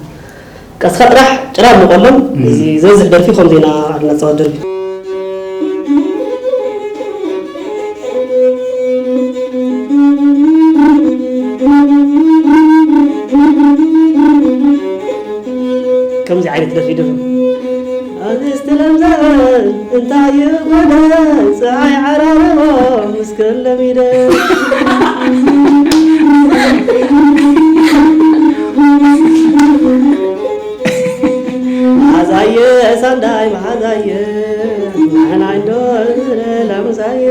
በቃ እስኻ ጥራሕ ጭራ ምቐሎም፣ እም። እዚ ዝበዝሕ ደርፊ ከምዚ ኢና ዓድና ጸዋት ደርፊ። ከምዚ ዓይነት ደርፊ ደርፉ። ኣንስቲ ለምዘበን እንታይ ይጎደል፣ ፀሓይ ዓራርቦ ምስከን ለሚደ። መሓዛየ ሳንዳይ መሓዛየ፣ ንሕና እንዶ ለምዛየ።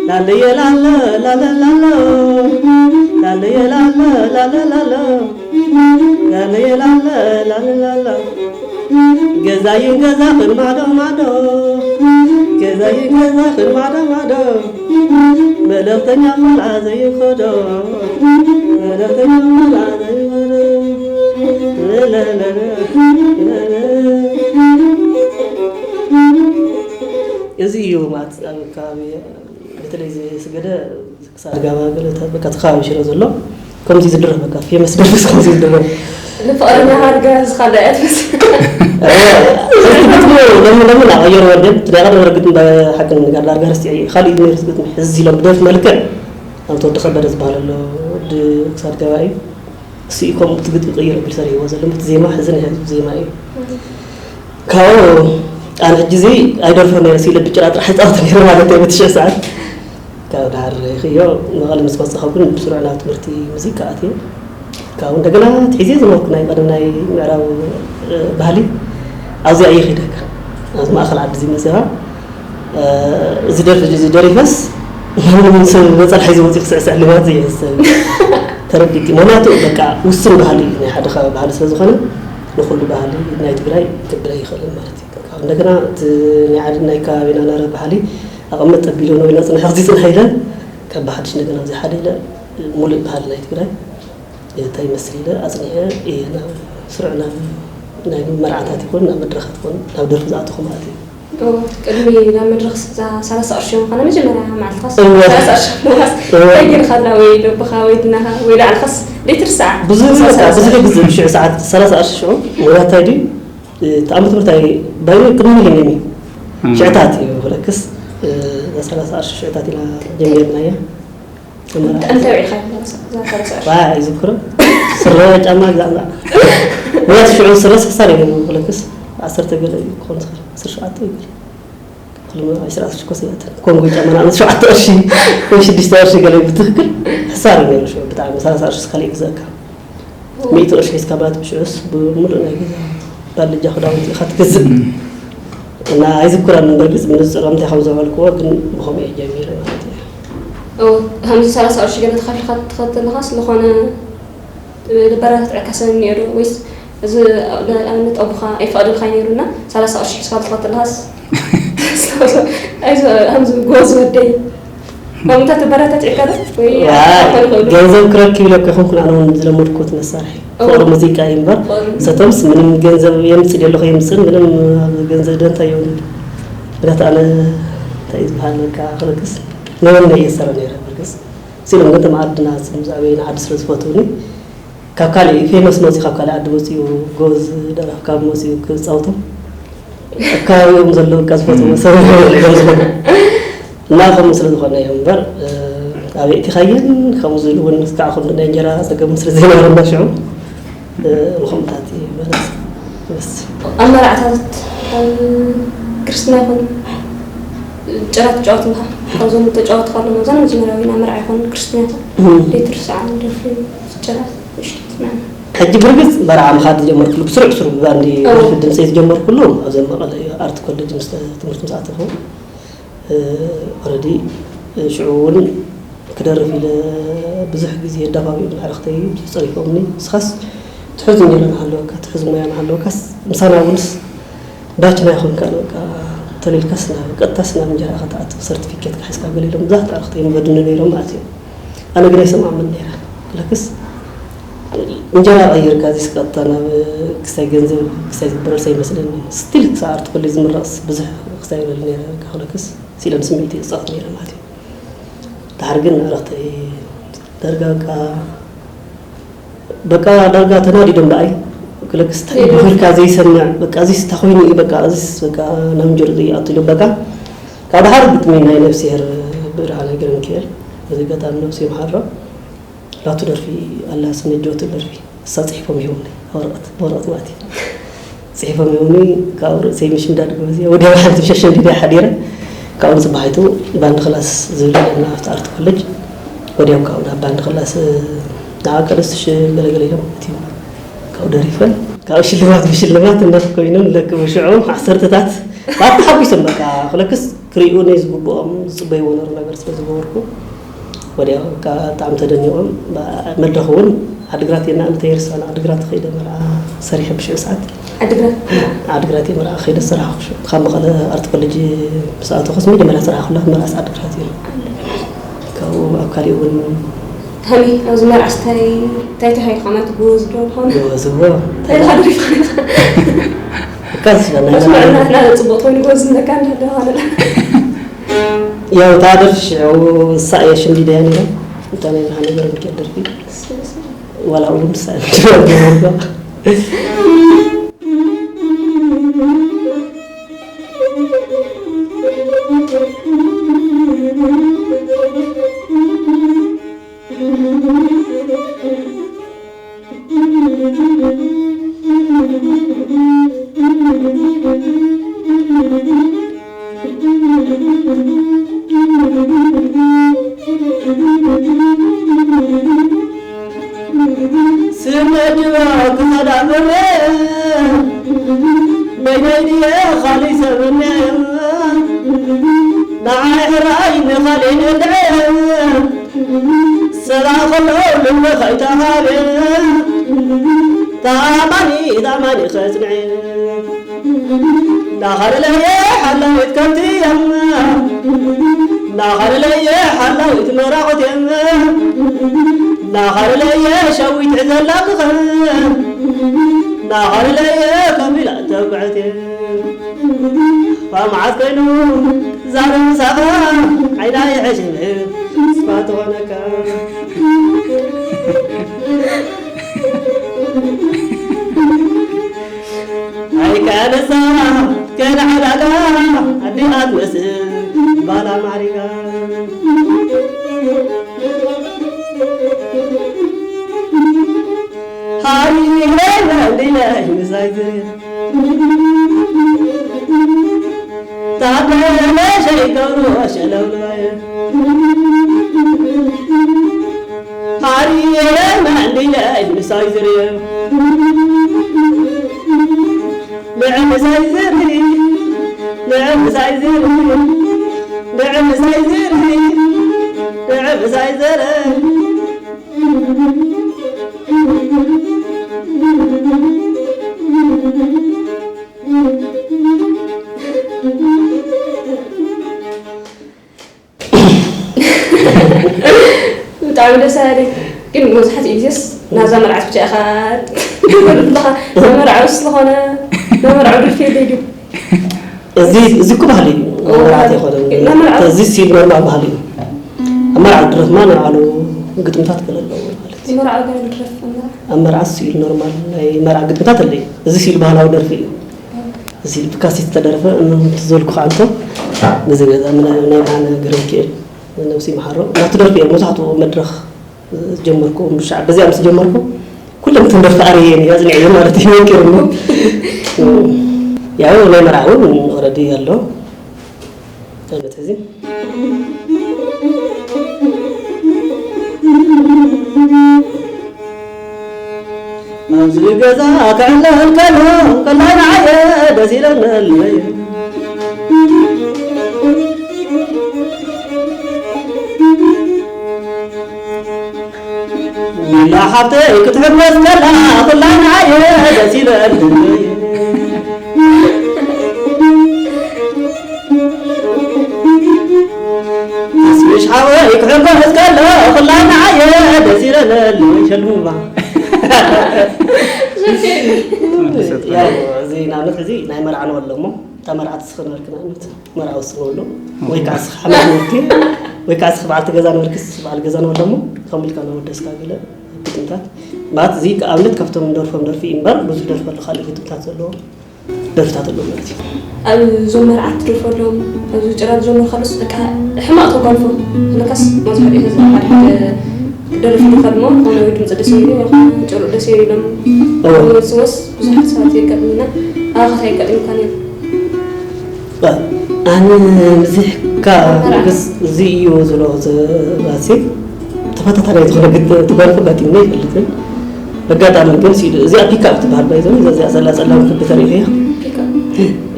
ላለየ ላለ ላለ ላሎ፣ ላለየ ላለ ላለ ላሎ፣ ላለየ ላለ ላለ ላሎ። ገዛይን ገዛኽን ማዶ ማዶ፣ ገዛይን ገዛኽን ማዶ ማዶ። መለኽተኛ ቆልዓ ዘይኸዶ፣ መለኽተኛ ቆልዓ ዘይኸዶ። እዚ እዩ ማለት ኣብ ከባቢ በተለይ እዚ ስገደ ክሳድ ጋባ ገለ እታ በቃ እቲ ከባቢ ሽረ ዘሎ ከምዚ ዝድረፍ በቃ ፌመስ ደርፍስ ከምዚ ዝድረፍ። ንፍቕረኛ ሃድጋ ዝኻዳ እያ ትመስል። እ፣ እቲ ግጥሙ ለምን ለምን ኣቐየሩ ወርደን፣ እቲ ናይ ቀደም ግጥም ብሓቂ ንምንጋር ዳርጋ ረስቲዐ እየ። ካሊእ ነይሩ እቲ ግጥሚ ሕዚ ኢሎም ብደርፊ መልክዕ ኣብ ተወዲ ከበደ ዝበሃል ኣሎ፣ ወዲ ክሳድ ገባኢ። እሱ እዩ ከምኡ እቲ ግጥሚ ቀይሩ ኣቢሉ ሰሪሕዎ ዘሎ። እቲ ዜማ ሕዚ ናይ ሕዚ ዜማ እዩ። ካብኡ ኣነ ሕጂ እዚ ኣይደርፎ ነይረ፣ ስኢለ ብጭራ ጥራሕ ይፃወት ነይረ ማለት እዩ፣ ብትሽዕ ሰዓት። ካብ ዳር ርእኽዮ መቐለ ምስ በጻኹ ግን ብስሩዕ ናብ ትምህርቲ ሙዚቃ ኣትየ። ካብኡ እንደገና ኣትሒዘ ዝነበርኩ ናይ ቀደም ናይ ምዕራብ፣ እ፣ ባህሊ ኣብዚኣ እየ ከይደ። ኣብዚ ማእከል ዓዲ እዚ መጺኻ፣ እ፣ እዚ ደርፊ እዚ ደሪፈስ፣ ማንም ሰብ ነጸላ ሒዙ ወጺኡ ክስዕስዕ ልማድ ዘይሕሰብ። ተረዲእኪ? ምኽንያቱ በቃ ውሱን ባህሊ እዩ፣ ናይ ሓደ ከባቢ ባህሊ ስለ ዝኾነ፣ ንኹሉ ባህሊ ናይ ትግራይ ክብል ኣይኽእልን ማለት እዩ። ካብ እንደገና እቲ ናይ ዓድ-፣ ናይ ከባቢና ናረ ባህሊ ኣቐመጥ ኣቢሉ ነው ኢልና ጽንሐ፣ እዚ ጽንሐ ኢለ፣ ካብ ብሓድሽ እንደገና ኣብዚ ሓደ ኢለ፣ ሙሉእ ባህሊ ናይ ትግራይ እንታይ ይመስል ኢለ ኣጽኒዐ እየ ናብ ስሩዕ ናብ ናይ መርዓታት ይኹን ናብ መድረኻት ይኹን ናብ ደርፊ ዝኣተኹ ማለት እዩ። ኦ፣ ቅድሚ ናብ መድረኽ እዛ ሰላሳ ቅርሺ ምዃና መጀመርያ መዓልትኻስ እወ። ሰላሳ ቅርሺ ምዃንስ እወ። እንታይ ጌርካ ኣላ ወይ ደብኻ ወይ ድናኻ ወይ ላዕልኻስ ዘይትርስዓ? ብዙሕ ሰላሳ በቃ፣ ቅርሺ። ብዙሕ ግዜ ብሽዑ ሰዓት ሰላሳ ቅርሺ ሽዑ ወላ እንታይ ድዩ? እቲ ዓመት ትምህርቲ ኣይ-፣ ባይሩ ቅድሚ ሚሊኒየም እዩ። እም። ሽዕታት እዩ፣ ብለክስ፣ እ፣ ሰላሳ ቅርሺ ሽዕታት ኢና ጀሚርናያ። እንታይ ውዒልካ? ዋ፣ ኣይዝክሮን። ስረ ጫማ ግዛእ ግዛእ። ምክንያቱ ሽዑ ስረ ስሕሳር እዩ ነይሩ፣ ክለክስ ዓሰርተ ገለ እዩ ክኾን ዝኽእል፣ ዓሰርተ ሸውዓተ እዩ ገለ። ክልተ ዓሰርተ ሽኮስ እያ እተን ኮንጎ ጫማ ንኣብነት ሸውዓተ ቅርሺ ወይ ሽዱሽተ ቅርሺ ገለ እዩ ብትኽክል። ሕሳር እዩ ነይሩ ሽዑ፣ ብጣዕሚ ሰላሳ ቅርሺ ካልእ ይግዛእካ። ሚእቲ ቅርሺ ሒዝካ ማለት ብሽዑስ ብምሉእ ናይ ገዛ ባልጃ ክዳውንቲ ኢኻ ትገዝእ። እና ኣይዝክሮን በርግጽ ብንጹር እንታይ ከም ዘበልክዎ ግን ብኸምኡ እየ ጀሚረ ማለት እዩ። ኦ፣ ከምዚ ሰላሳ ቅርሺ ገለ ተኸፊልካ ትኸድ ተለኻስ ዝኾነ ዝበረታትዐካ ሰብ እኒኦ ዶ? ወይስ እዚ ንኣብነት ኣቦኻ ኣይፈቕደልካይ ነይሩ እና ሰላሳ ቅርሺ ሒዝካ ትኸድ ተለኻስ ኣይዞ፣ ከምዚ ጎበዝ ወደይ ከምኡ እንታይ ተበረታትዕካ ዶ? ወይ ዋ፣ ኣይኮነ ይኽእሉ? ገንዘብ ክረክብ ኢለ እኮ ይኹንኩን ኣነ እውን ዝለመድኩት መሳርሒ እዎ። ፍቕሪ ሙዚቃ እዩ እምበር፣ ፍቕሪ። ሰቶምስ ምንም ገንዘብ የምጽእ የለኹ የምጽእን ምንም ኣብ ገንዘብ ደንታ የብሉን። ምክንያቱ ኣነ እንታይ እዩ ዝበሃል በቃ ክልክስ ንወነ እየ ዝሰራ ነይረ ብርግስ። ሲሎም ግን ተማዓድና ስም ዝኣበይና ዓዲ ስለ ዝፈትውኒ ካብ ካልእ ፌመስ መፅኡ፣ ካብ ካልእ ዓዲ መፅኡ ጎበዝ ደራፊ ካብ መፅኡ ክፃውቶም ኣብ ከባቢኦም ዘሎ በቃ ዝፈትዎ ሰብ እዮም ዝፈትዎ። እና ከምኡ ስለ ዝኾነ እዮም እምበር፣ እ፣ ኣበይ እቲኻየን ከምኡ ዝብል እውን እስካዕ ክንዲ ናይ እንጀራ ፀገም ስለ ዘይነበረና ሽዑ፣ እ፣ ንኸምኡታት እዩ ማለት። በስ። ኣብ መርዓታት፣ ኣብ ክርስትና ይኹን ጭራ ትጫወት እንዲኻ? ካብዞም ተጫወቱ ከለዉ መብዛሕትኦም መጀመርያ ወይ ናብ መርዓ ይኹን ክርስትና ይኹን እም። ዘይትርስዓ ደርፊ ጭራ ምሽት ምናምን። ሕጂ ብርግጽ መርዓ ምኻድ ዝጀመርኩሉ ብስሩዕ ስሩዕ ብባንዲ እዎ። ደርፊ ድምጸይ ዝጀመርኩሉ ኣብዚ ኣብ መቐለ እዩ፣ ኣርት ኮሌጅ ምስ ተ-፣ ትምህርቲ ምስ ኣተኹ፣ እ፣ ኦረዲ፣ እ፣ ሽዑ እውን ክደርፍ ኢለ ብዙሕ ግዜ ኣዳፋፊኦም ኣዕርኽተይ ብዙሕ ጸሪፎምኒ። ንስኻስ ትሕዝ እንጀራ እናሃለወካ፣ ትሕዝ ሞያ እናሃለወካስ ምሳና እውንስ ባችና ይኹንካ፣ በቃ ተሊልካስ ናብ፣ ቀጥታስ ናብ እንጀራ ኢኻ ትኣቱ፣ ሰርቲፊኬትካ ሒዝካ ገለ ኢሎም ብዙሓት ኣዕርኽተይ ይመድኑ ነይሮም ማለት እዩ። ኣነ ግን ኣይሰምዖምን ነይረ። ክለክስ እንጀራ ቀይርካ እዚስ ቀጥታ ናብ ክስታይ ገንዘብ ክስታይ ዝበረልስ ኣይመስለኒ። ስቲል ክሳብ ኣርት ኮሌጅ ዝምረቕስ ብዙሕ ክስታይ ይብለኒ ነይረ። በቃ ክለክስ ስኢለ ንስምዒተይ ይጻወት ነይረ ማለት እዩ። ድሓር ግን ኣዕርኽተይ ዳርጋ በቃ፣ በቃ ዳርጋ ተናዲዶም ብኣይ። ክለክስ እንታይ ይብሉ ኢልካ ዘይሰምዕ፣ በቃ እዚስ እንታይ ኮይኑ እዩ፣ በቃ እዚስ በቃ ናብ እንጀርኡ ዘይኣቱ ኢሎም በቃ። ካብ ድሓር ግጥሚ ናይ ነፍስሄር ብርሃነ ገብረሚካኤል፣ በዚ ኣጋጣሚ ነብሱ ይምሓሮ፣ ናቱ ደርፊ ኣላ፣ ስነጆትን ደርፊ፣ እሳ ጽሒፎም ሂቦምኒ፣ ኣብ ወረቐት፣ ብወረቐት ማለት እዩ። ጽሒፎም ሂቦምኒ፣ ካብኡ ርእሰይ ምሽምዳድ ጎበዝ እየ፣ ወዲያው ሓንቲ ሸሸንዲደ ሓዲረ፣ ካብኡ ንጽባሒቱ ባንድ ክላስ ዝብል ኣለና ኣብቲ ኣርት ኮሌጅ፣ ወዲያው ካብኡ ናብ ባንድ ክላስ፣ ንዓ ቀደስ ሽ-፣ ገለገለ ኢሎም፣ እቲ ካብኡ ደሪፈን፣ ካብኡ ሽልማት ብሽልማት እናተ ኮይኖም ለክቡ ሽዑ ዓሰርተታት፣ ባታ ሓጒሶም በቃ፣ ክለክስ ክርእዩኒ ዝግብኦም ዝጽበይዎ ነሩ ነገር ስለ ዝገበርኩ፣ ወዲያው በቃ ብጣዕሚ ተደኒቖም። መድረኽ እውን ዓድግራት እየ፣ ንኣብነት ኣይርሳዕን፣ ዓድግራት ከይደ መርዓ ሰሪሐ ብሽዑ ሰዓት። ዓድግራት? ዓድግራት እየ መርዓ ከይደ ዝሰራሕኩ። ካብ መቐለ ኣርት ኮሌጅ ምስ ኣተኹስ መጀመርያ ዝሰራሕኩላ መርዓስ ዓድግራት እዩ። ካብኡ ኣብ ካሊእ እውን ሃኒ፣ ኣብዚ መርዓስ እንታይ፣ እንታይ ተኻይልካ ማለት ጎበዝ ዶ ዝኾነ? ጎበዝ እዎ። እንታይ ኢልካ ደሪፍካ ነይርካ? እካስ ናይ በስመ መርዓ ኣብ፣ ናትና ጽቡቕ ኮይኑ ጎበዝ ዝብለካ እንዳሃለኻ ማለት። ያው እታ ደርፊ ሽዑ እሳ እያ ሽምዲደያ ነይራ። እታ ናይ ብርሃነ ገብረሚካኤል ደርፊ። ዋላ እውን እሳ እያ ሽምዲደያ። ስመጅባ ክኸዳ በረ፣ በይነይ ድየ ኻልእ ሰብ እኒአ? ንዓይ ሕራይ ንኻልእ ነድዐ፣ ሰላም ከሎ ልቢ ከይተሃበ፣ ተኣማኒ ተኣማኒ ከጽንዐ። ናኻለለየ ሓላዊት ከብቲ እያ፣ ናኻለለየ ሓላዊት መራቑት እያ፣ ናኻለለየ ሸዊት ሒዘላ ክኸ፣ ናኻለለየ ከፊላ ተብዕት እያ። ካብ መዓት ኮይኑ ዛረብ ምሳኻ ዓይና ይሕሽም ስፋ ትኾነካ። ኣይከነሳ ከነዕዳጋ ኣዲኣ ትመስል ባላ ማዕሪጋ። ኣሪረ መንዲለይ ምሳይ ዝርየ፣ ታደለ ሸይገብሮ ሸለውለዋየ። ኣሪረ መንዲለይ ምሳይ ዝርየ፣ ንዕ ምሳይ ዝርየ፣ ንዕ ምሳይ ዝርየ፣ ንዕ ምሳይ ዝርየ፣ ንዕ ምሳይ ዝርየ። ብጣዕሚ ደስ ኣለ። ግን መብዛሕትኡ ግዜስ ናዛ መርዓት ብቻ ኢኻ ትገብር ኣለኻ። መመርዓዊ ስለኾነ መመርዓዊ ደርፊ የለይ ድዩ? እዚ እዚ እኮ ባህሊ እዩ። መርዓት ኣይኮነን። መርዓት እዚ ሲል ኖርማል ባህሊ እዩ። ኣብ መርዓ ድረፍማ ንባዕሉ ግጥምታት ገለ ኣለዎ ማለት እዩ። መርዓ ገለ ድረፍ መርዓ ኣብ መርዓ ሲል ኖርማል ናይ መርዓ ግጥምታት ኣለዩ። እዚ ሲል ባህላዊ ደርፊ እዩ። እዚ ብካሴት ዝተደረፈ እኖም ትዘልኩ ከዓንቶ ግዜ ገዛ ናይ ናይ ብርሃነ ገብረሚካኤል ነብሲ ይምሓሮ ናቱ ደርፊ እዮም መብዛሕትኡ መድረኽ ጀመርኩ ብሻዕ በዚኣ ምስ ጀመርኩ ኩለን እተን ደርፊ ኣርየን እያ ዝንዕዮ ማለት እዩ ወቂርኒ። ያው ናይ መርዓ እውን ኦረዲ ኣሎ። ቀለበት እዚ ኣብዚ ገዛ ክዕለል ከሎ ከላይ ንዓየ ደስ ኢለኒ ኣለየ። ሚላ ሓብተይ ክትሕጎስ ከላ ኩላ ንዓየ ደስ ኢለኒ። ተስፍሽ ሓወይ ክሕጎስ ከሎ ኩላ ንዓየ ደስ ኢለኒ ሸልሙባ። ያው እዚ ንኣብነት እዚ ናይ መርዓ ንበሎ እሞ እታ መርዓት እስኺ ንበልኪ ንኣብነት መርዓዊ እስኺ ንበሎ ወይ ከዓ እስኺ ሓላፊ ንበልኪ ወይ ከዓ እስኺ በዓልቲ ገዛ ንበልኪ በዓል ገዛ ንበሎ እሞ ከምኡ ኢልካ ንወደስካ ገለ ግጥምታት ማለት እዚ ኣብነት ካብቶም ንደርፎም ደርፊ እዩ እምበር ብዙሕ ደርፊ ኣሎ ካልእ ግጥምታት ዘለዎ ደርፍታት ኣለዉ ማለት እዩ። ኣብ ዞም መርዓት ትደርፈሎም ኣብዚ ጭራ ዝጀመሩ ካልስ በቃ ሕማቕ ተጓልፎ ለካስ መብዛሕትኡ ህዝቢ ሓደ ሓደ ደርፊ ይኸድሞ ኾነ ወይ ድምፂ ደስ ይብል ይኹን ጭሩእ ደስ ይብሎም ዝወስ ብዙሓት ሰባት የጋጥምና ኣባኻት ኣይጋጥምካ ነይሩ ኣነ ምዚሕካ ንግስ እዚ እዩ ዝሎ ዘባሲ ተፈታታላይ ዝኾነ ግጥም ትጓልፎ ጋጢምና ይፈልጥን ኣጋጣሚ ግን ሲሉ እዚኣ ፒካፕ ትበሃል ባይዘ እዚኣ ዘላ ጸላም ክቢ ተሪእያ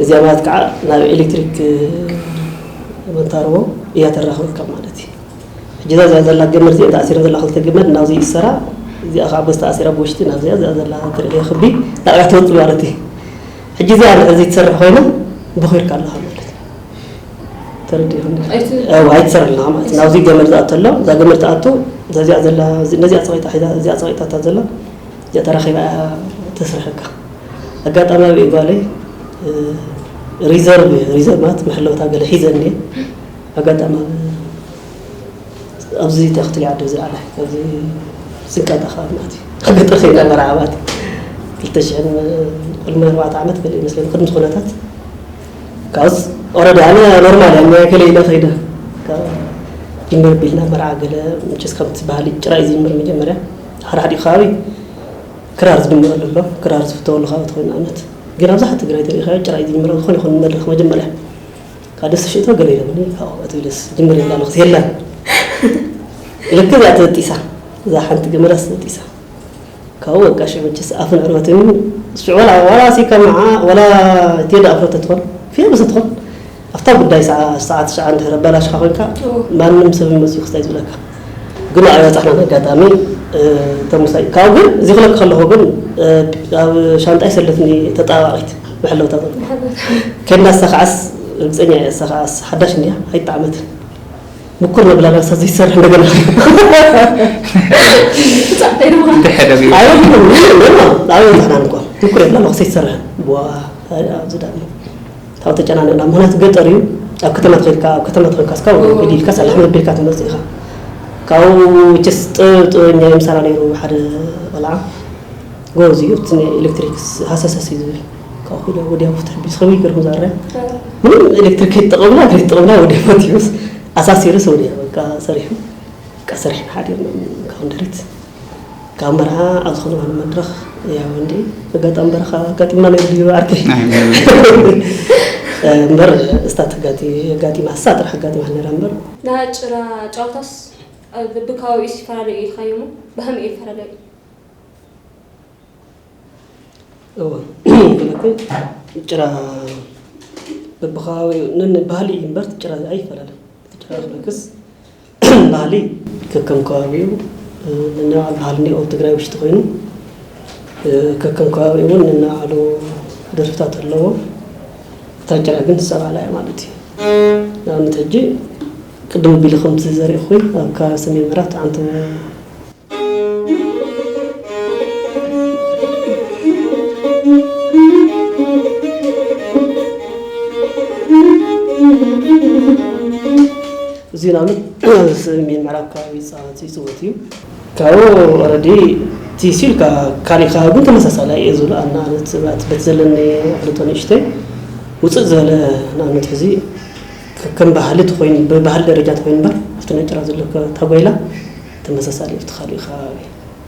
እዚኣ ማለት ከዓ ናብ ኤሌክትሪክ መንታርቦ እያ ተራኽበካ ማለት እዩ። ሕጂ እዛ እዚኣ ዘላ ገመድ እዚኣ ተኣሲረን ዘላ ክልተ ገመድ ናብዚ ይሰራ እዚኣ ከዓ በዚ ተኣሲራ ብውሽጢ ናብዚኣ እዚኣ ዘላ ትርእያ ክቢ ናብያ ትወፅእ ማለት እዩ። ሕጂ እዚኣ እዚ ትሰርሕ ኮይና ቦኺርካ ኣለኻ ማለት እዩ። ተረዲእኩም ዶ? ኣይት- እው፣ ኣይትሰርሕ ኣለኻ ማለት እዩ። ናብዚ ገመድ ዝኣቱ ኣሎ እዛ ገመድ ትኣቱ እዛ እዚኣ ዘላ እዚ- ነዚኣ ፀቂጣ ሒዛ እዚኣ ፀቂጣታ ዘላ እዚኣ ተራኺባ እያ ተስርሐካ። ኣጋጣሚ ኣብ ጓለይ እ፣ ሪዘርቭ ሪዘርቭ ማለት መሐለውታ ገለ ሒዘ እኒአ ኣጋጣሚ ኣብ ኣብዚ እንታይ ክትሪኦ ዓዲ ዝለዓለ ኣብዚ ስንቃጣ ከባቢ ማለት እዩ ኣብ ገጠር ከይዳ መርዓ ማለት እዩ ክልተ ሽሕን ቅድሚ ኣርባዕተ ዓመት ገለ ይመስለኒ ቅድሚ ዝኾነታት ካብስ ኦረዲ ኣነ ኖርማል እያ እኒኣ ገለ ኢለ ከይደ ካብ ጅምር ቢልና መርዓ ገለ ምችስ ከምቲ ባህሊ ጭራ እዩ ዝጅምር መጀመርያ ሓደ ሓደ ከባቢ ክራር ዝድምረሉ ኣሎ ክራር ዝፍተወሉ ከባቢ ተኮይኑ ንኣብነት ግን ኣብዛሓ ትግራይ ተሪኢኻዮ ጭራ እዩ ዝጅምር ኣብ ዝኾነ ይኹን መድረኽ መጀመርያ ካብ ደስ ሽእቶ ገለ ኢሎምኒ ካብኡ እቲ ኢለስ ጅምር ይብላ ኣለኹ የለን ልክ እዚኣ ተበጢሳ እዛ ሓንቲ ገመዳስ ተበጢሳ ካብኡ በቃ ሽዑ መቸስ ኣፍን ዕርበትን ሽዑ ወላ ወላ ሲካ መዓ ወላ ቴዲ ኣፍሮ ተትኾን ፌመስ ትኾን ኣብታ ጉዳይ ሰዓ ሰዓ ትሽዓ እንድሕር ኣበላሽኻ ኮይንካ ማንም ሰብ ይመፅኡ ክስታይ ዝብለካ ግን ኣብያ በፃሕና ኣጋጣሚ ተሙሳይ ካብኡ ግን እዚ ክለክ ከለኹ ግን ኣብ ሻንጣይ ሰለትኒ ተጣባቂት መሐለውታ ከድና እሳ ከዓስ ርግፀኛ እየ እሳ ከዓስ ሓዳሽ እንዲያ ኣይጣዕመትን ምኩር ነብላ ራሳ ዘይሰርሕ እንደገና ኣይወጣና እንኳ ምኩር የብላ ራሳ ይሰርሕ ኣብዚ ዳሞ ካብ ተጨናነቅና ምክንያቱ ገጠር እዩ ኣብ ከተማ ተኸድካ ኣብ ከተማ ተኸድካ እስካ ወደ ኢልካ ሳላሕ መበልካ ትመፅእ ኢኻ ካብኡ ቸስ ጥበብ ጥበበኛ ይምሳና ነይሩ ሓደ ቆልዓ ጎበዝ እዩ እቲ ናይ ኤሌክትሪክ ሃሰሰስ እዩ ዝብል ካብኡ ወዲያ ፍትሕ ቢስ ከመይ ገርኩም ዛረ ምንም ኤሌክትሪክ ይጠቐምና ኣይጠቐምና ወዲያ ፈትዩስ ኣሳሲሩስ ወዲያ በቃ ሰሪሑ በቃ ሰሪሕና ሓዲርና ካብ እንደሪት ካብ መርዓ ኣብ ዝኾነ ይኹን መድረኽ ያው እንዲ ኣጋጣሚ በረኻ ኣጋጢምና ነይሩ ድዩ ዓርከይ? እምበር እስታ ተጋጢ ኣጋጢማ እሳ ጥራሕ ኣጋጢማ ነይራ እምበር። ናይ ጭራ ጨዋታስ በብከባቢኡስ ይፈላለዩ ኢልካዮ እሞ ብኸመይ እዩ ይፈላለዩ? እወ፣ ጭራ በብከባቢኡ ነን ባህሊ እዩ እምበር ጭራ ኣይፈላለን። እቲ ጭራ ክነክስ ባህሊ ከከም ከባቢኡ፣ ነናይ ባዕሉ ባህሊ እኒኦ ኣብ ትግራይ ውሽጢ ኮይኑ፣ ከከም ከባቢኡ እውን ነናይ ባዕሉ ደርፍታት ኣለዎ። እታ ጭራ ግን ትሰባላ እያ ማለት እዩ። ንኣብነት ሕጂ ቅድም ኣቢሉ ከምቲ ዘሪእኹ ኣብ ከባቢ ሰሜን ምዕራብ ትዓንተ እዚ ንኣብነት ሰሜን ምዕራብ ከባቢ ይፃወት ይፅወት እዩ። ካብኡ ኦረዲ ቲሲ ኢልካ ካሊእ ከባቢ ግን ተመሳሳሊ እየ ዝብሎ። ኣነ ኣነት በቲ ዘለኒ ኣፍልጦ ንእሽተይ ውፅእ ዝበለ ንኣብነት ሕዚ ከም ባህሊ ተኮይኑ ብባህሊ ደረጃ ተኮይኑ እምበር ኣብቲ ናይ ጭራ ዘሎ ታጓይላ ተመሳሳሊ እዩ። ኣብቲ ካሊእ ከባቢ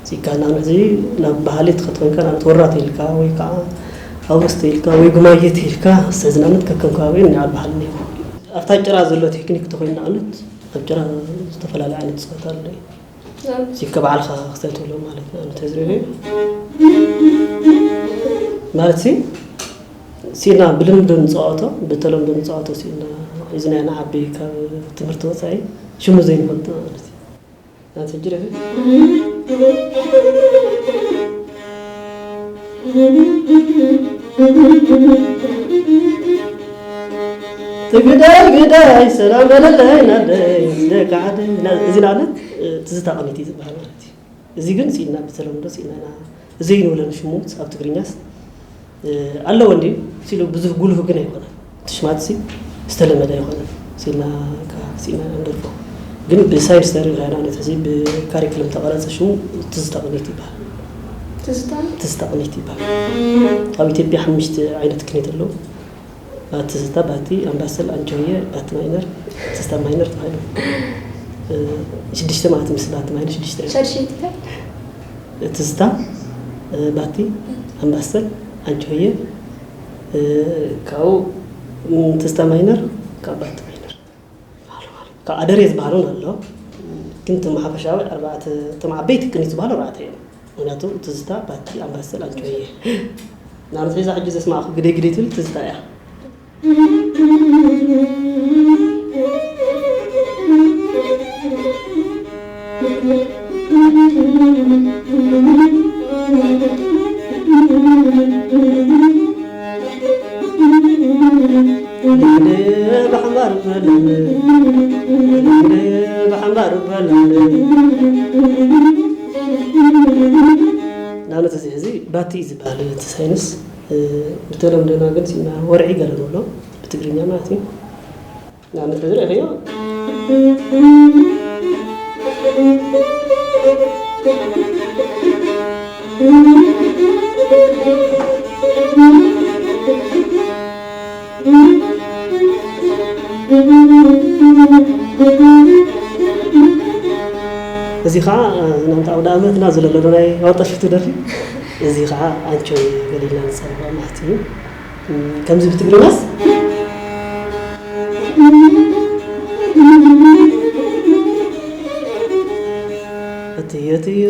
ሲካ ንኣብነት ሕዚ ናብ ባህሊ ትኸት ኮይንካ ንኣብነት ወራት ኢልካ ወይ ከዓ ኣውረስተ ኢልካ ወይ ጉማየት ኢልካ ሰዚ ንኣብነት ከከም ከባቢ ናይ ባህሊ እኒኦ። ኣብታ ጭራ ዘሎ ቴክኒክ ተኮይኑ ንኣብነት ኣብ ጭራ ዝተፈላለዩ ዓይነት ፀወታ ኣሎ እዩ። ሲካ ባዕልካ ክስታይ ትብሎ ማለት ንኣብነት ሕዚ ርኢዮ ማለት ሲ ሲና ብልምዶ ንፃወቶ ብተለምዶ ንፃወቶ ሲና እዚ ናይ ንዓቢ ካብ ትምህርቲ ወፃኢ ሽሙ ዘይንፈልጦ ማለት እዩ። ናብቲ ሕጂ ደፊ ትግዳይ ግዳይ ሰላም በለለይ ናደይ ደቂ ዓደይ እዚ ንኣብነት ትዝታ ቅኒት እዩ ዝበሃል ማለት እዩ። እዚ ግን ሲና ብተለምዶ ሲና ኢና ዘይንብለን ሽሙ ኣብ ትግርኛስ ኣለዎ እንዲ ሲሉ ብዙሕ ጉልህ ግን ኣይኮነን። እቲ ሽማት ሲ ዝተለመደ ኣይኮነን። ሲና ሲና ንደርፎ ግን ብሳይንስ ተሪኻ ኢና ነቲ ሕዚ ብካሪክለም ተቐረፀ ሽሙ ትዝታ ቅኒት ይበሃል። ትዝታ ትዝታ ቅኒት ይበሃል። ኣብ ኢትዮጵያ ሓሙሽተ ዓይነት ቅኒት ኣለዉ። ባቲ ትዝታ፣ ባቲ ኣምባሰል፣ ኣንጆየ፣ ባቲ ማይነር፣ ትዝታ ማይነር ተባሂሉ። ሽዱሽተ ማለት ምስ ባቲ ማይነር ሽዱሽተ እዮም። ሸድሽይቲ እንታይ? ትዝታ፣ ባቲ፣ ኣምባሰል፣ ኣንጆየ፣ ካብኡ ትዝታ ማይነር፣ ካብ ባቲ ማይነር። ካብ ኣደሬ ዝበሃል እውን ኣሎ። ግን እቶም ሓፈሻዊ ኣርባዕተ፣ እቶም ዓበይቲ ቅኒት ዝበሃሉ ኣርባዕተ እዮም። ምክንያቱ ትዝታ፣ ባቲ፣ ኣምባሰል፣ ኣንጆየ። ንኣብነት ሒዛ ሕጂ ዘስማዕኹ ግደይ ግደይ ትብል ትዝታ እያ። ንኣብነት እዚ ሕዚ ባቲ እዩ ዝበሃል እቲ ሳይንስ። ብተለምዶና ግን ሲና ወርዒ ገለ ንብሎ ብትግርኛ ማለት እዩ። ንኣብነት ሕዚ ርኢኽዮ። እዚ ከዓ ናምታ ኣውደ ኣመትና ዝለለዶ ናይ ወጣሽቱ ደርፊ እዚ ከዓ ኣንቾ ገሊልና ንፀርባ ማለት እዩ። ከምዚ ብትግርኛስ እትዮ እትዮ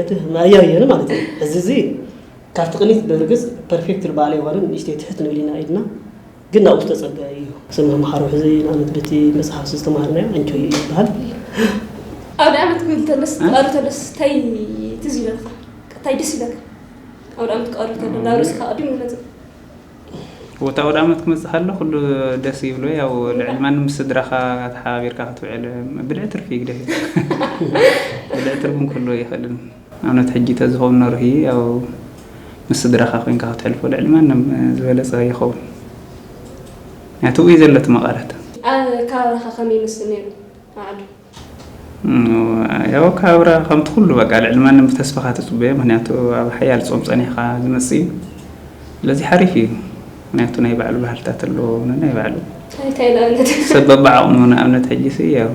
እትዮ ማያየን ማለት እዩ። እዚ እዚ ካብቲ ቅኒት ብርግፅ ፐርፌክት ዝበዓል ኣይኮነን። ንእሽተይ ትሕት ንብል ኢና ኢድና ግን ናብኡ ዝተፀገ እዩ። ስም መምሃሮ ሕዚ ንኣብነት በቲ መፅሓፍ ዝተማሃርናዮ ኣንቾ እዩ ይበሃል። ኣብ ዳኣመት ክብል ተለስ እ? ተቐሪ ተለስ እንታይ ትዝ ይበልካ? እንታይ ደስ ይበልካ? ኣብ ዳኣመት ክቐሪ ተሎ ናብ ርእስካ ቀዲሙ ይመፅእ። ወታ ኣውደ ኣመት ክመጽእ ከሎ ኩሉ ደስ ይብሎ። ያው ልዕሊ ማንም ምስ ስድራኻ ተሓባቢርካ ክትውዕል ብልዒ ትርፊ ይግደፍ እዩ። ብልዒ ትርጉም ክህልዎ ይኽእልን ኣብነት ሕጂ ተዝኸውን ነርሂ ያው ምስ ስድራኻ ኮይንካ ክትሕልፎ ልዕሊ ማንም ዝበለጸ ይኸውን። ያትኡ እዩ ዘሎ እቲ መቐረት። ኣብ ከባቢኻ ከመይ ይመስል ነይሩ ኣብ ዓዱ? ያው ካብራ ከምቲ ኩሉ በቃ ልዕሊ ማንም ብተስፋኻ ትጽበዮ ምክንያቱ ኣብ ሓያል ጾም ጸኒሕካ ዝመጽእ እዩ። ስለዚ ሓሪፍ እዩ። ምክንያቱ ናይ ባዕሉ ባህልታት ኣለዎ ናይ ባዕሉ። እንታይ እንታይ ንኣብነት? ሰብ በብዓቕሙ ንኣብነት ሕጂ ሲ ያው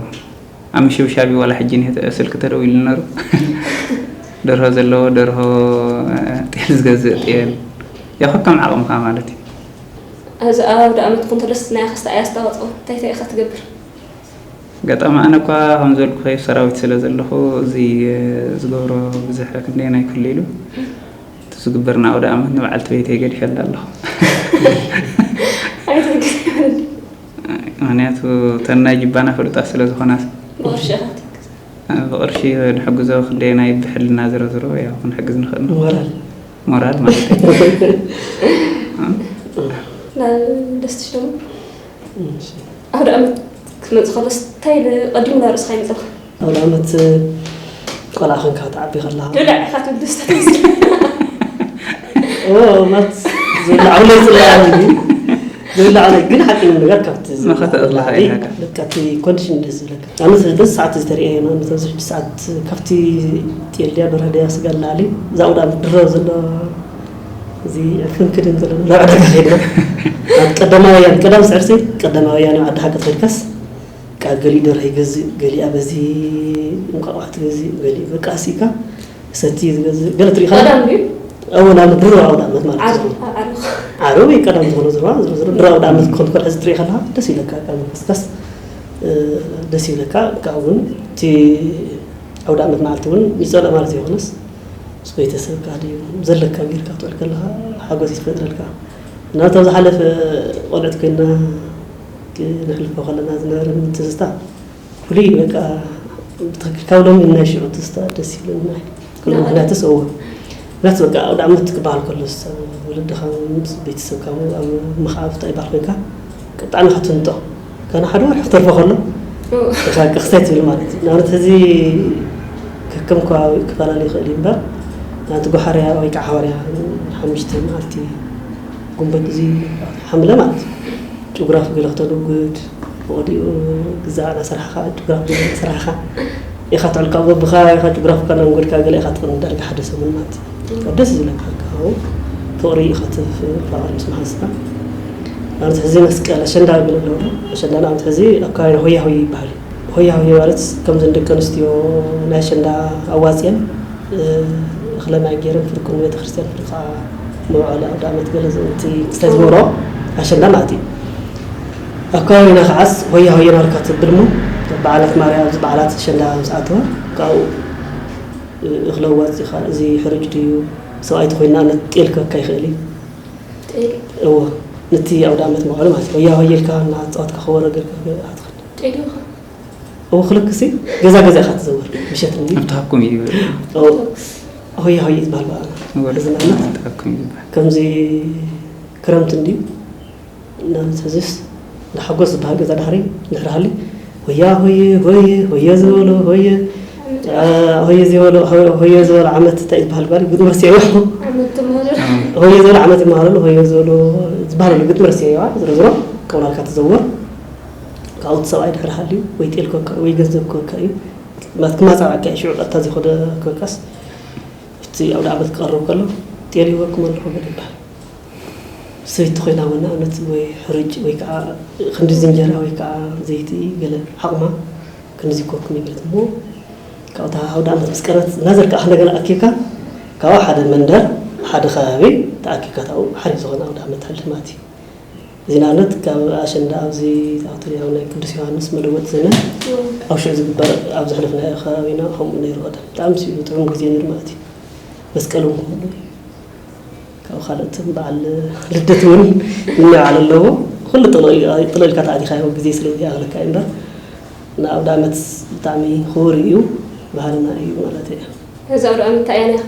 ኣብ ምሽብሻብ እዩ ዋላ ሕጂ እኒሀ ስልኪ ተደዊሉ ነሩ። ደርሆ ዘለዎ ደርሆ፣ ጤል ዝገዝእ ጤል፣ ያው ከከም ዓቕምኻ ማለት እዩ። ኣብዚ ኣብ ኣውደ ዓመት ኮንተለስ ናይ ኣኸስታ ኣያ ኣስተዋፅኦ እንታይ እንታይ ኢኻ ትገብር? ኣጋጣሚ ኣነ እኳ ከም ዝበልኩ ሰራዊት ስለ ዘለኹ፣ እዚ ዝገብሮ ብዙሕ ክንደይ ናይ ክልሉ እቲ ዝግበር ንኣውደ ዓመት ንበዓልቲ ቤተይ ገዲፈላ ኣለኹ። ኣይትሕግዝ። ምክንያቱ እተን ናይ ጅባና ፍሉጣት ስለ ዝኾና፣ ብቕርሺ ኢኻ ትሕግዝ። ብቕርሺ ንሕግዞ፣ ክንደየናይ ብሕልና ዝረዝሮ ያው ክንሕግዝ ንኽእል ኢና። ሞራል። ሞራል ማለት እዩ። ናብ ደስትሽ ደግሞ ኣውደ ዓመት ክትመፅእ ከሎስ እንታይ ኢሉ ቀዲሙ ናብ ርእስኻ ይመፀልካ? ኣውደ ዓመት ቆልዓ ኾንካ ትዓቢ ከለኻ ድብላዕ ኢኻ ትብል ደስታ ትመስል። ኦ፣ ማለት ዝብላዕ ውለ ይፅላእ እዩ። ዝብላዕ ውለ ግን ሓቂ ነገር ካብቲ መኸተ እኽሊ ዝብላዕ ኸይድካ። በቃ እቲ ኮንዲሽን ደስ ዝብለካ። ኣነ በዚ ሰዓት እዚ ተሪኤ፣ ኣነ በዚ ሕጂ ሰዓት ካብቲ ጤል ድያ ደርሆ ድያ ስጋ ንላዕሊ እዛ ኣውደ ዓመት ድሮ ዘሎ እዚ ዕፍን ክድን ዘሎ ናብ ዕዳጋ ከይድና። ኣብ ቀዳማውያን ቀዳም ስዕርሲ ቀዳማውያን ኣብ ዓዲ ሓቂ ተኸድካስ ቃ ገሊኡ ደርሆ ይገዝእ፣ ገሊኣ በዚ እንቋቑሖ ትገዝእ፣ ገሊኡ በቃ ኣስኢካ ሰቲ ዝገዝእ ገለ ትሪኢኻ። ቀዳም ድዩ? እዎ፣ ናብ ድሮ ኣውደ ዓመት ማለት ዓርቢ እዩ። ኣብ ዓርቢ። ዓርቢ ወይ ቀዳም ዝኾነ ዝርዋ ዝሮ ዝሮ ድሮ ኣውደ ዓመት ክኾን ከሎ ሕዚ ትሪኢ ከለኻ ደስ ይብለካ። ካብ መንፈስካስ እ፣ ደስ ይብለካ። ካብኡ እውን እቲ ኣውደ ዓመት መዓልቲ እውን ይፀልእ ማለት ዘይኮነስ ምስ ቤተሰብካ ድዩ ዘለካ ጌርካ ክትውዕል ከለኻ ሓጎስ እዩ ዝፈጥረልካ። እና እቶም ዝሓለፈ ቆልዑት ኮይንና ክነሕልፎ ከለና ዝነበረኒ ትዝታ ፍሉይ እዩ። በቃ ብትኽክል ካብ ሎሚ ናይ ሽዑ ትዝታ ደስ ይብለኒ። ኩሉ ምኽንያትስ እዎ። ምኽንያቱ በቃ ኣውደ ዓመት ክበሃል ከሎስ ወለድኻ ምስ ቤተሰብካ ኣብ ምኽኣብ እንታይ ይበሃል ኮይንካ ብጣዕሚ ኢኻ ትህንጦ። ገና ሓደ ወርሒ ክተርፎ ከሎ ኢኻ ቅኽሰይ ትብል ማለት እዩ። ንኣብነት ሕዚ ከከም ከባቢ ክፈላለ ይኽእል እዩ እምበር፣ ንኣብነት ጓሓርያ ወይ ከዓ ሓዋርያ ሓሙሽተ መዓልቲ ጉንበት እዚ ሓምለ ማለት እዩ። ጭጉራፍ ገለ ክተንጉድ፣ ብቐዲኡ ግዛዕ እናሰራሕኻ፣ ጭጉራፍ ገለ እናሰራሕኻ ኢኻ ትዕልካ፣ በብኻ ኢኻ ጭጉራፍካ እናንጎድካ ገለ ኢኻ ትቕንድ ዳርጋ ሓደ ሰሙን ማለት እዩ። ካብ ደስ ዝብለካ ካብኡ ፍቕሪ ኢኻ ተፍሪ፣ ፍቕሪ ምስ መሓዝካ። ንኣብነት ሕዚ መስቀል፣ ኣሸንዳ ገለ ኣለዎ ዶ? ኣሸንዳ ንኣብነት ሕዚ ኣብ ከባቢና ሆያ ሆየ ይበሃል እዩ። ሆያ ሆየ ማለት ከምዘን ደቂ ኣንስትዮ ናይ ኣሸንዳ ኣዋፅየን እኽለ ማይ ገይረን ፍርቂ ንቤተ ክርስቲያን፣ ፍርቂ ከዓ መውዓሊ ኣውደ ዓመት ገለ ዘእቲ ክስታይ ዝገብሮ ኣሸንዳ ማለት እዩ። ኣብ ከባቢና ከዓስ ሆያ ሆየ ናበልካ ትብል እሞ፣ በዓላት ማርያ፣ ኣብዚ በዓላት ኣሸንዳ ምስ ኣተወ ካብኡ እኽለ ኣዋፂኻ፣ እዚ ሕርጭ ድዩ፣ ሰብኣይ ተኾይኑ ንኣብነት ጤል ክበካ ይኽእል እዩ። ጤል። እዎ፣ ነቲ ኣውደ ዓመት መውዓሊ ማለት እዩ። ሆያ ሆየ ኢልካ እናተፃወትካ ከበሮ ጌርካ ትኸድ። ጤል ኢኻ። እዎ፣ ክልክሲ ገዛ ገዛ ኢኻ ትዘውር፣ ምሸት እንዲ። ኣብቲ ሃብኩም እዩ። እዎ፣ ሆያ ሆየ ዝበሃል በዓል። ወደ እዚ ማለት ኣብቲ ሃብኩም እዩ ዝበሃል። ከምዚ ክረምቲ እንድዩ፣ ንኣብነት ሕዚስ ንሓጎስ ዝበሃል ገዛ ድሕሪ ድሕሪ ሃሊ ሆያ ሆየ ሆየ ሆየ ዝበሎ ሆየ፣ አ፣ ሆየ ዝበሎ ሆየ ዝበሎ ዓመት እንታይ ዝበሃል ባል ግጥሚ ረሲዐዮ። ዓመት ትምህር። ሆየ ዝበሎ ዓመት ይመሃረሉ፣ ሆየ ዝበሎ ዝበሃለሉ ግጥሚ ረሲዐዮ። ዝሮ ዝሮ ቀውላልካ ትዘውር። ካብኡ እቲ ሰብኣይ ድሕሪ ሃልዩ ወይ ጤል ክወካ ወይ ገንዘብ ክወካ እዩ። ማለት ክማፃባዕካ እዩ። ሽዑ ቀጥታ ዘይኮነ ክወካስ እቲ ኣውደ ዓመት ክቐርብ ከሎ ጤል ይወኩም ኣለኹ ገለ ይበሃል። ሰበይቲ ኮይና እውን ንኣብነት ወይ ሕርጭ ወይ ከዓ ክንዲዚ እንጀራ ወይ ከዓ ዘይቲ ገለ ዓቕማ ክንዲዚ ኮኩም ይበለት እሞ ካብኡ እታ ኣውደ ዓመት ምስ ቀረት እናዘር ከዓ እንደገና ኣኪብካ ካብኡ ሓደ መንደር ሓደ ከባቢ ተኣኪብካ ታብኡ ሓሪፍ ዝኾነ ኣውደ ዓመት ተሕልፍ ማለት እዩ። እዚ ንኣብነት ካብ ኣሸንዳ ኣብዚ ታክቶሪያዊ ናይ ቅዱስ ዮሃንስ መለወጥ ዘመን ኣብ ሽዑ ዝግበር ኣብ ዘሕለፍናዮ ከባቢና ከምኡ ነይሩ። ቀደም ብጣዕሚ ሲ ጥዑም ግዜ ነይሩ ማለት እዩ። መስቀል እውን ከምኡ ካብኡ ካልኦት በዓል ልደት እውን ምንባል ኣለዎ። ኩሉ ጥቕልል ኢልካ ተኣቲኻዮ ግዜ ስለ ዝኣኽለካ እዩ እምበር ንኣውደ ዓመት ብጣዕሚ ክቡር እዩ፣ ባህልና እዩ ማለት እየ። እዚ ኣውደ ዓመት እንታይ ኣያና ኢኻ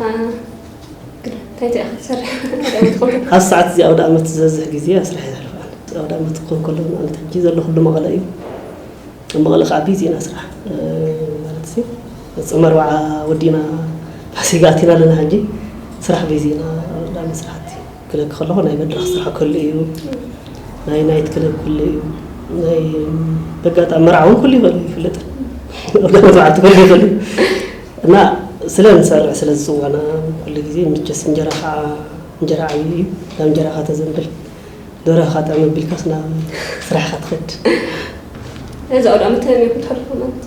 ግዳ እንታይ እንታይ ኢኻ ትሰርሕ? ኣውደ ዓመት ክኸውን ኣብ ሰዓት እዚ ኣውደ ዓመት ዝበዝሕ ግዜ ኣብ ስራሕ እየ ዘሕልፍ ኣነ። ኣውደ ዓመት ክኸውን ከሎ ንኣብነት ሕጂ ዘሎ ኩሉ መቐለ እዩ። ኣብ መቐለ ከዓ ቢዚ ኢና ስራሕ ማለት ሲ ፅመር ወዓ ወዲና ፋሲጋ ኣቲና ኣለና ሕጂ ስራሕ ቢዚ ኢና። ኣውደ ዓመት ስራሕቲ ክለክ ከለኹ ናይ መድረኽ ስራሕ ክህሉ እዩ፣ ናይ ናይት ክለብ ክህሉ እዩ፣ ናይ በጋጣሚ መርዓ እውን ክህሉ ይኽእል እዩ ይፍለጥ። ኣውደ ዓመት በዓልቲ ክህሉ ይኽእል እዩ። እና ስለ ንሰርሕ ስለ ዝፅዋና ኩሉ ግዜ ምቸስ እንጀራ ከዓ እንጀራ ዓብዩ እዩ። ናብ እንጀራ ከዓ ተዘንብል ደረኻ ጥዕም ኣቢልካስ ናብ ስራሕኻ ትኸድ። እዚ ኣውደ ዓመት ከመይ ኢኹም ትሕልፉ ማለት?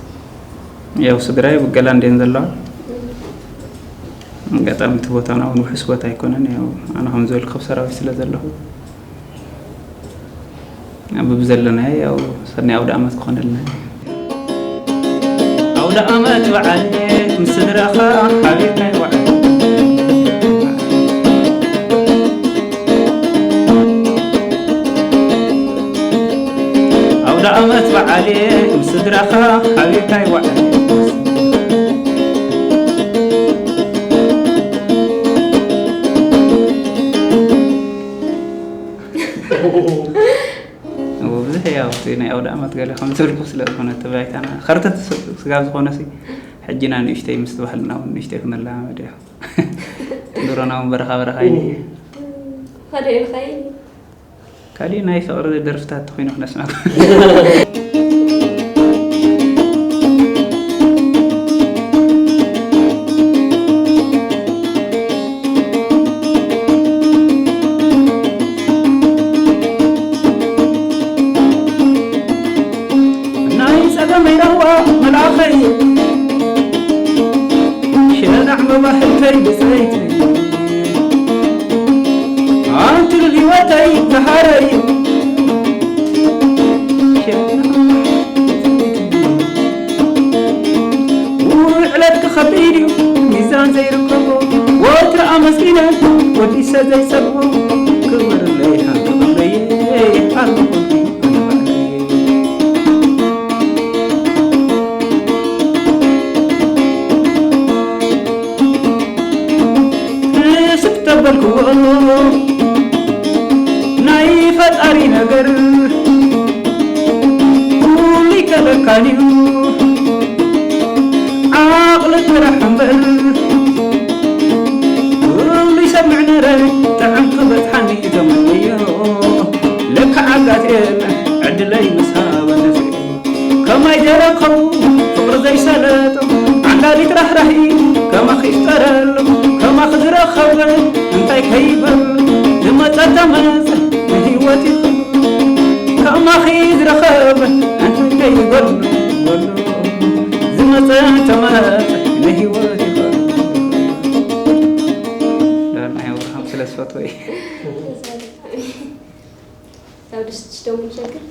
ያው ስድራይ ብገላ እንዴን ዘለዋ ኣጋጣሚ እቲ ቦታና እውን ውሑስ ቦታ ኣይኮነን። ያው ኣነ ከም ዝበልኩ ኣብ ሰራዊት ስለ ዘለኹ፣ ብብዘለናዮ ያው ሰናይ ኣውደ ዓመት ክኾነልና። ኣውደ ዓመት በዓል ምስ ስድራኻ ሓቢርካ ይውዓል። ኣውደ ዓመት በዓል ምስ ስድራኻ ሓቢርካ ይውዓል። እዎ፣ ብዙሕ ያው እቲ ናይ ኣውደ ዓመት ገለ ከም ዝበልኩ ስለ ዝኾነ፣ እቲ ባይታና ኸርተት ስጋብ ዝኾነ ሲ፣ ሕጂና ንእሽተይ ምስ ተባህልና እውን ንእሽተይ ክንለማመድ እዩ። ድሮና እውን በረኻ በረኻ እዩ። ሓደ ኢልካይ። ካሊእ ናይ ፍቕሪ ደርፍታት ተኾይኑ ክነስማዕኩም። ናይ ጸገመይ ራህዋ መልኣኸይ፣ ሸናዕ መባህልከይ ብጸይተይ፣ ኣንቲ ልል ህይወተይ ዝሃረይ። ውዕለትኪ ከቢድ እዩ ሚዛን ዘይርከቦ፣ ወትሩ ኣመስጊነ ወዲሰ ዘይጸግቦ። ክበርለይ ሃንቲ ክብረየ፣ ኣርምኹልኪ ኣነ ባዕለይ። ትስፍ ተበልክዎ ናይ ፈጣሪ ነገር ኩሉ ይከለካን እዩ፣ ዓቕሊ ጥራሕ እምበር። ኩሉ ይሰምዕ ነረ ጥዕም ክበጽሓኒ ተመነዮ። ለካ ዓጋት የለ ዕድለይ ምስ ሃበ ነፍሲ ከማይ ደረኸቡ ፍቕሪ ዘይሰለጦ ዓንዳሊት ራህራሂ ከማኺ ይፍጠረሉ። ከማኺ ዝረኸበ እንታይ ከይበሉ ዝመጸ ተመጸ ንህይወት ይኹን። ከማኺ ዝረኸበ እንታይ ከይበሉ በሉ ዝመጸ ተመጸ ንህይወት ይኹን። ዳርና ያው ብርሃን ስለ ዝፈትዎ እዩ። ካብ ደስ ደሞ ንሸግር።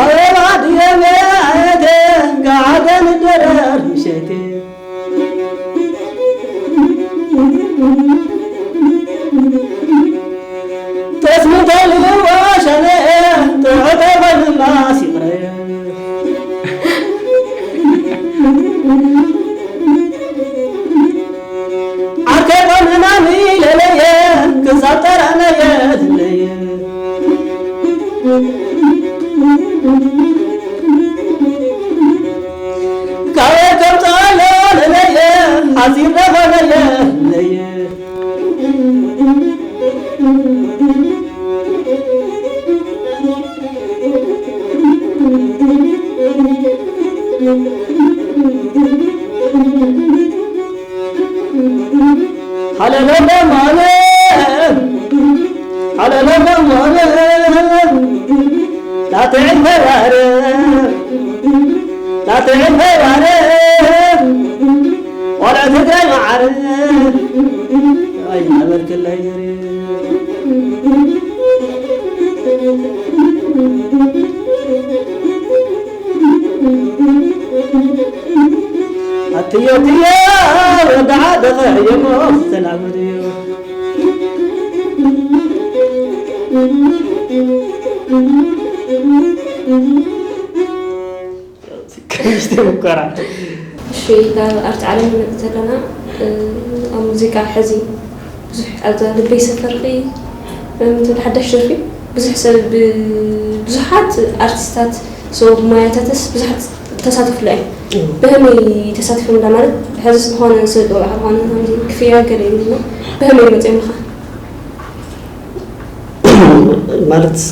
ኣበባ ድየመ ኣየተ ጋዓገን ደረር ምሸቴ ተስምተልዋ ሸነ ተዕጠበልላ ሲቕረ ዓርከ ቆምናኒ ለለየ ክሳብ ጠራነየ ዝለየ ካበይ ከምፅኣሎ ለለየ ሓፂር ደኾነየ ለየ ሃለሎ ደማነ ሃለሎ ደማነ ላትዕል ፈራረ ላትዕል ፈራረ ቆልዑ ትግራይ መዓረ ኣይናበልክለይ ኣትዮ ትዮ ወዳዓ ደኸ የሞ ተላመድዮ ከሚሽተ ሙከራ እሺ፣ ናብ ኣርት ዓለም ንመጽእ ዘለና፣ እ፣ ኣብ ሙዚቃ ሕዚ ብዙሕ ኣብዛ ልበይ ሰፈርኺ፣ እ፣ ትብል ሓዳሽ ደርፊ ብዙሕ ሰብ ብ-፣ ብዙሓት ኣርቲስታት፣ ሶ ሞያታትስ ብዙሓት ተሳተፉላ እዮም። እዎ። ብኸመይ ተሳቲፎምላ ማለት፣ ሕዚ ዝኾነ ሰብ ቆልዓ ዝኾነ ከምዚ ክፍያ ገለ ይብልና፣ ብኸመይ መጺኦምልኻ? ማለት እሳ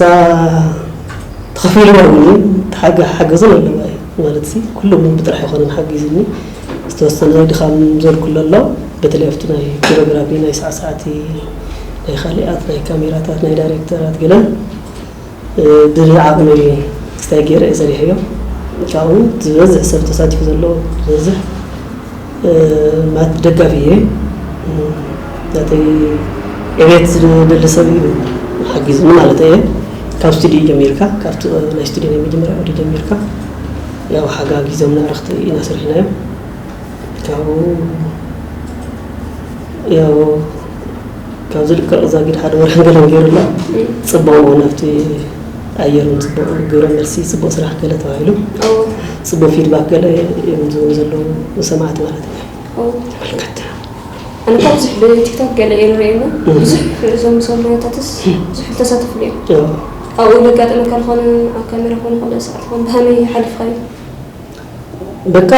ተኸፊልዋ እውን ተሓጋ-፣ ሓገዝን ኣለዋ እዩ። ማለት ሲ ኩሎም እውን ብጥራሕ ኣይኮነን ሓጊዙኒ። እስቲ ተወሰነ ናይ ድኻም ዘልኩሎ ኣሎ። በተለይ ኣብቲ ናይ ኮሪዮግራፊ፣ ናይ ሳዕሳዕቲ፣ ናይ ካልኣት፣ ናይ ካሜራታት፣ ናይ ዳይሬክተራት ገለ፣ እ፣ ብዓቕመይ ክስታይ ገይረ እየ ሰሪሐዮ። ካብኡ ዝበዝሕ ሰብ ተሳቲፉ ዘሎ፣ ዝበዝሕ፣ እ፣ ማለት ደጋፊ እየ። እ፣ ናተይ ዕቤት ዝደሊ ሰብ እዩ ሓጊዙኒ ማለት እየ። ካብ ስቱዲዮ ጀሚርካ፣ ካብቲ ናይ ስቱዲዮ ናይ መጀመርያ ኦዲዮ ጀሚርካ፣ ያው ሓጋጊዞም ንዕረኽቲ ኢና ሰሪሕናዮ። ካብኡ ያው ካብ ዝልቀቕ ዛጊድ ሓደ ወርሒ ገለን ገይሩ ኣሎ። እም። ጽቡቕ እውን ኣብቲ ኣየር እውን ጽቡቕ ግብረ መልሲ፣ ጽቡቕ ስራሕ ገለ ተባሂሉ። ኦ። ጽቡቕ ፊድባክ ገለ እዮም ዝህቡ ዘለዉ ሰማዕቲ ማለት እዩ። ኦ። ተመልከት። ኣነ ካብ ብዙሕ ብቲክቶክ ገለ እየ ንርእዮ እሞ፣ እም። ብዙሕ እዞም ሰሙናታትስ ብዙሕ ተሳተፍሉ እዮም። ኦ። ኣብኡ ዘጋጠመካ ዝኾነ ኣብ ካሜራ ኮነ ካልእ ሰዓት ኮነ ብኸመይ ሓሊፍካዮ? በቃ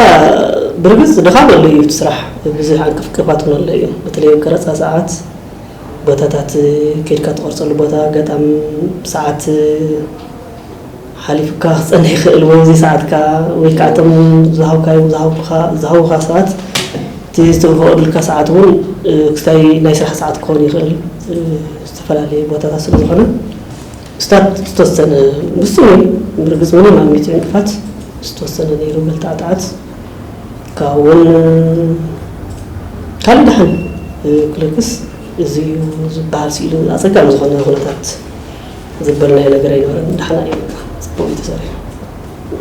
ብርግጽ ድኻም ኣሎ እዩ እቲ ስራሕ፣ ብዙሕ ዕንቅፍቅፋት እውን ኣሎ እዩ። በተለይ ኣብ ቀረጻ ሰዓት ቦታታት ከይድካ ትቐርጸሉ ቦታ ኣጋጣሚ ሰዓት ሓሊፉካ ክጸንሕ ይኽእል፣ ወይ እዚ ሰዓትካ ወይ ከዓ እቶም ዝሃብካዮም ዝሃብኩኻ ዝሃቡኻ ሰባት እቲ ዝተፈቐዱልካ ሰዓት እውን ክስታይ ናይ ስራሕ ሰዓት ክኸውን ይኽእል፣ ዝተፈላለየ ቦታታት ስለ ዝኾነ ስታት ዝተወሰነ ውሱን እዩ። ብርግጽ ምንም ኣብ ሚእቲ ዕንቅፋት ዝተወሰነ ነይሩ፣ ገልጣዕጣዓት። ካብኡ እውን ካልእ ደሓን ክልክስ እዚ እዩ ዝበሃል ስኢሉ ኣጸጋሚ ዝኾነ ኩነታት ዘበልናዮ ነገር ኣይነበረን። ደሓና እዩ፣ በቃ ጽቡቕ እዩ ተሰሪሑ።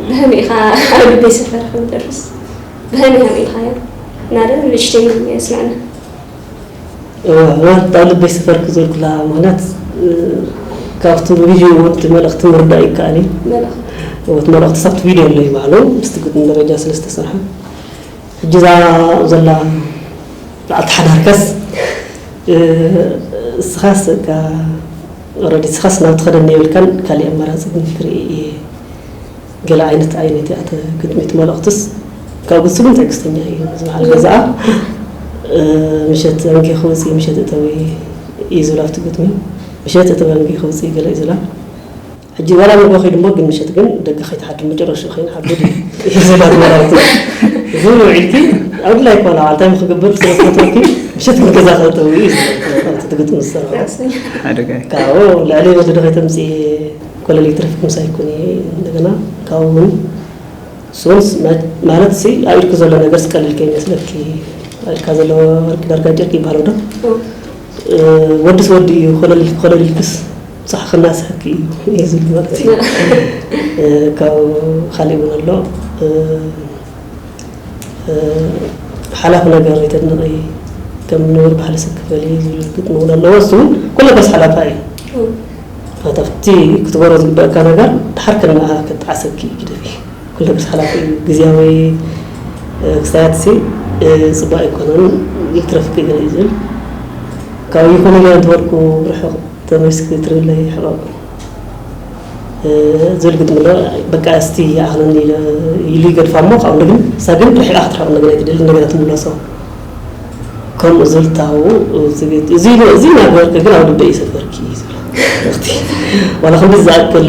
ብኸመይ ኢኻ ኣብ ልበይ ሰፈር ከም ደርስ ብኸመይ ሃመኢኻዮ? ናደ ንእሽተይ የስምዐና። እዋ፣ እዋ፣ ኣብ ልበይ ሰፈርኪ ዘልኩላ ምኽንያት፣ እ፣ ካብቲ ቪድዮ እውን እቲ መልእኽቲ ምርዳእ ይከኣል እዩ። መልእኽቲ። እዋ፣ እቲ መልእኽቲ ሳብቲ ቪድዮ ኣሎ እዩ ባዕሉ፣ ምስቲ ግጥሚ ደረጃ ስለ ዝተሰርሐ። ሕጂ እዛ ዘላ በዓልቲ ሓዳርካስ፣ እ፣ እስኻስ፣ እካ፣ ኦረዲ እስኻስ ናብ ትኸደኒ የብልካን፣ ካሊእ ኣማራጺ ግን ክርኢ እየ። ገለ ዓይነት፣ ዓይነት እያ እተ ግጥሚት መልእኽትስ፣ ካብ ግስሉን ትዕግስተኛ እዩ። እዚ በዓል ገዛኣ፣ እ፣ ምሸት ኣንጊ ክወፂ፣ ምሸት እተዊ እዩ ዝብላ ኣብቲ ግጥሚ። ምሸት እተዊ ኣንጊ ክወፂ ገለ እዩ ዝብላ። ሕጂ ዋላ ንጎ ከይዱ እሞ ግን ምሸት ግን ደገ ከይትሓድር መጨረሻ ከይንሓድር እዩ ዝብላ ትበላውቲ። እዚ ውዒልኪ ኣብ ድላይ ኮላ፣ ኣንታይ ክገብር ስለ ዝፈትወኪ ምሸት ግን ገዛ ከእተዊ እዩ ዝብላ ትበላውቲ። እቲ ግጥሚ ዝሰርሖ። ሓደጋ እዩ። ካብኡ ልዕሊ ወለዶ ከይተምፅእ ኮለል ትረፊክ ምሳይ ኮኒ። እንደገና ካብኡ እውን ሶንስ ማ-፣ ማለት ሲ ኣብ ኢድኪ ዘሎ ነገር ቀሊል ከይመስለኪ፣ ኣብ ኢድካ ዘሎ ወርቂ ዳርጋ ጨርቂ ይበሃል ዶ? ኦ። እ፣ ወድስ ወዲ እዩ፣ ኮለል፣ ኮለል ኢልክስ ሳሕ ክናስሐኪ እዩ፣ እዩ ዝብል ማለት እዩ። እ፣ ካብ ካልእ እውን ኣሎ። እ፣ እ፣ ሓላፍ ነገር ይተድንቐይ፣ ከም ንቡር ባህሊ ስክፈል እዩ ዝብል ግጥሚ እውን ኣለዎ። እሱ እውን ኩሉ ከስ ሓላፋ እዩ። ኦ። ኣታ ኣብቲ ክትገብሮ ዝግበአካ ነገር ድሓር ከነኣ ክትዓሰኪ ግደፊ። ኩሉ ነገር ሓላፊ እዩ። ግዝያዊ፣ እ፣ ክስታያትሲ፣ እ፣ ጽቡቕ ኣይኮነን፣ ይትረፍኪ ገለ እዩ ዝብል። ካብ ይኹን ኢለ እንተበልኩ ርሕቕ ተመልስኪ ትርብለይ ሕቐቕ፣ እ፣ ዝብል ግጥሚ ኣሎ። በቃ እስቲ ይኣኽለኒ ኢለ፣ ኢሉ ይገድፋ እሞ ካብኡ ግን እሳ ግን ርሒቓ ክትርሕቕ ነገር ኣይትደልን፣ እንደገና ትምለሶ። ከምኡ ዝብል ታው፣ እዚ፣ እዚ፣ እዚ እናገበርኪ ግን ኣብ ልበይ ይሰፈርኪ እዩ ዝብል። እኽቲ፣ ዋላ ክንዲ ዝኣክል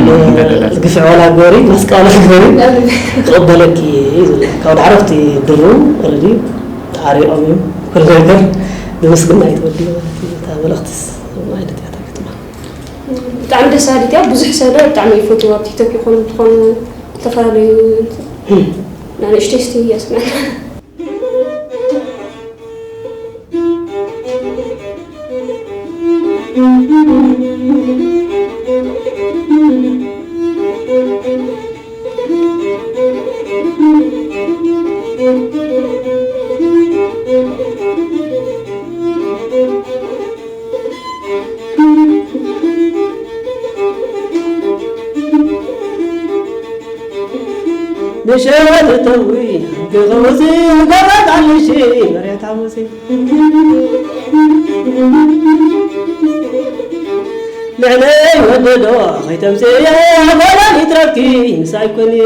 ግፍዒ ዋላ ግበሪ፣ ማስቃ ዋላ ግበሪ፣ ክቕበለኪ እዩ ዝብል። ካብ ዳዕሮ ኣብቲ ድሩ፣ ኦረዲ ተዓሪቖም እዮም። ኩሉ ነገር ብምስግና እዩ ተወዲኡ ማለት እዩ። እታ መልእኽትስ ከምኡ ዓይነት እያ እታ ግጥማ። ብጣዕሚ ደስ በሃሊት እያ። ብዙሕ ሰብ ዶ ብጣዕሚ ይፈትዋ ኣብ ቲክቶክ ይኹን ዝኾኑ ዝተፈላለዩ እንትን። እም። ንእሽተይ እስቲ እያ ስምዐና። ምሸት እተዊ ገቐውዚ ገቐት ኣልሽ መሬት ሓሙሲ ልዕለይ ወደዶ ከይተምፅእየ ጓላ ይትረፍኪ ምሳይ ኮንየ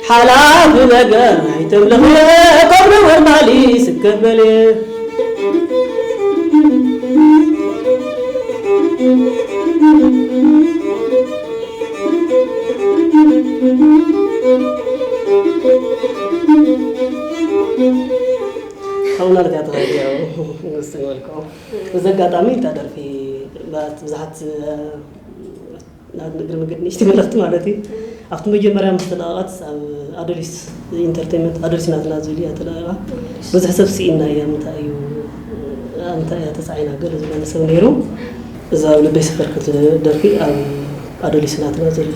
ሓላፊ ነገር ኣይተምልኽየ ከምሪ ወርባሊ ስከበልየ ካብኡ ማለት እያ ተኸዲያ። ንግስቲ መልክዖም። በዚ ኣጋጣሚ እታ ደርፊ ባት-፣ ብዙሓት፣ እ፣ ናብ እግሪ መገዲ ንእሽተይ መለኽቲ ማለት እዩ። ኣብቲ መጀመርያ ምስ ተለቐቐት ኣብ ኣዶሊስ ኢንተርቴይንመንት፣ ኣዶሊስ ናትና ዝብል እያ ተለቐቓ። ብዙሕ ሰብ ስኢና እያ፣ ምንታይ እዩ፣ ምንታይ እያ ተጻዒና ገለ ዝብለኒ ሰብ ነይሩ። እዛ ኣብ ልበይ ሰፈርክት ደርፊ ኣብ ኣዶሊስ ናትና ዝብል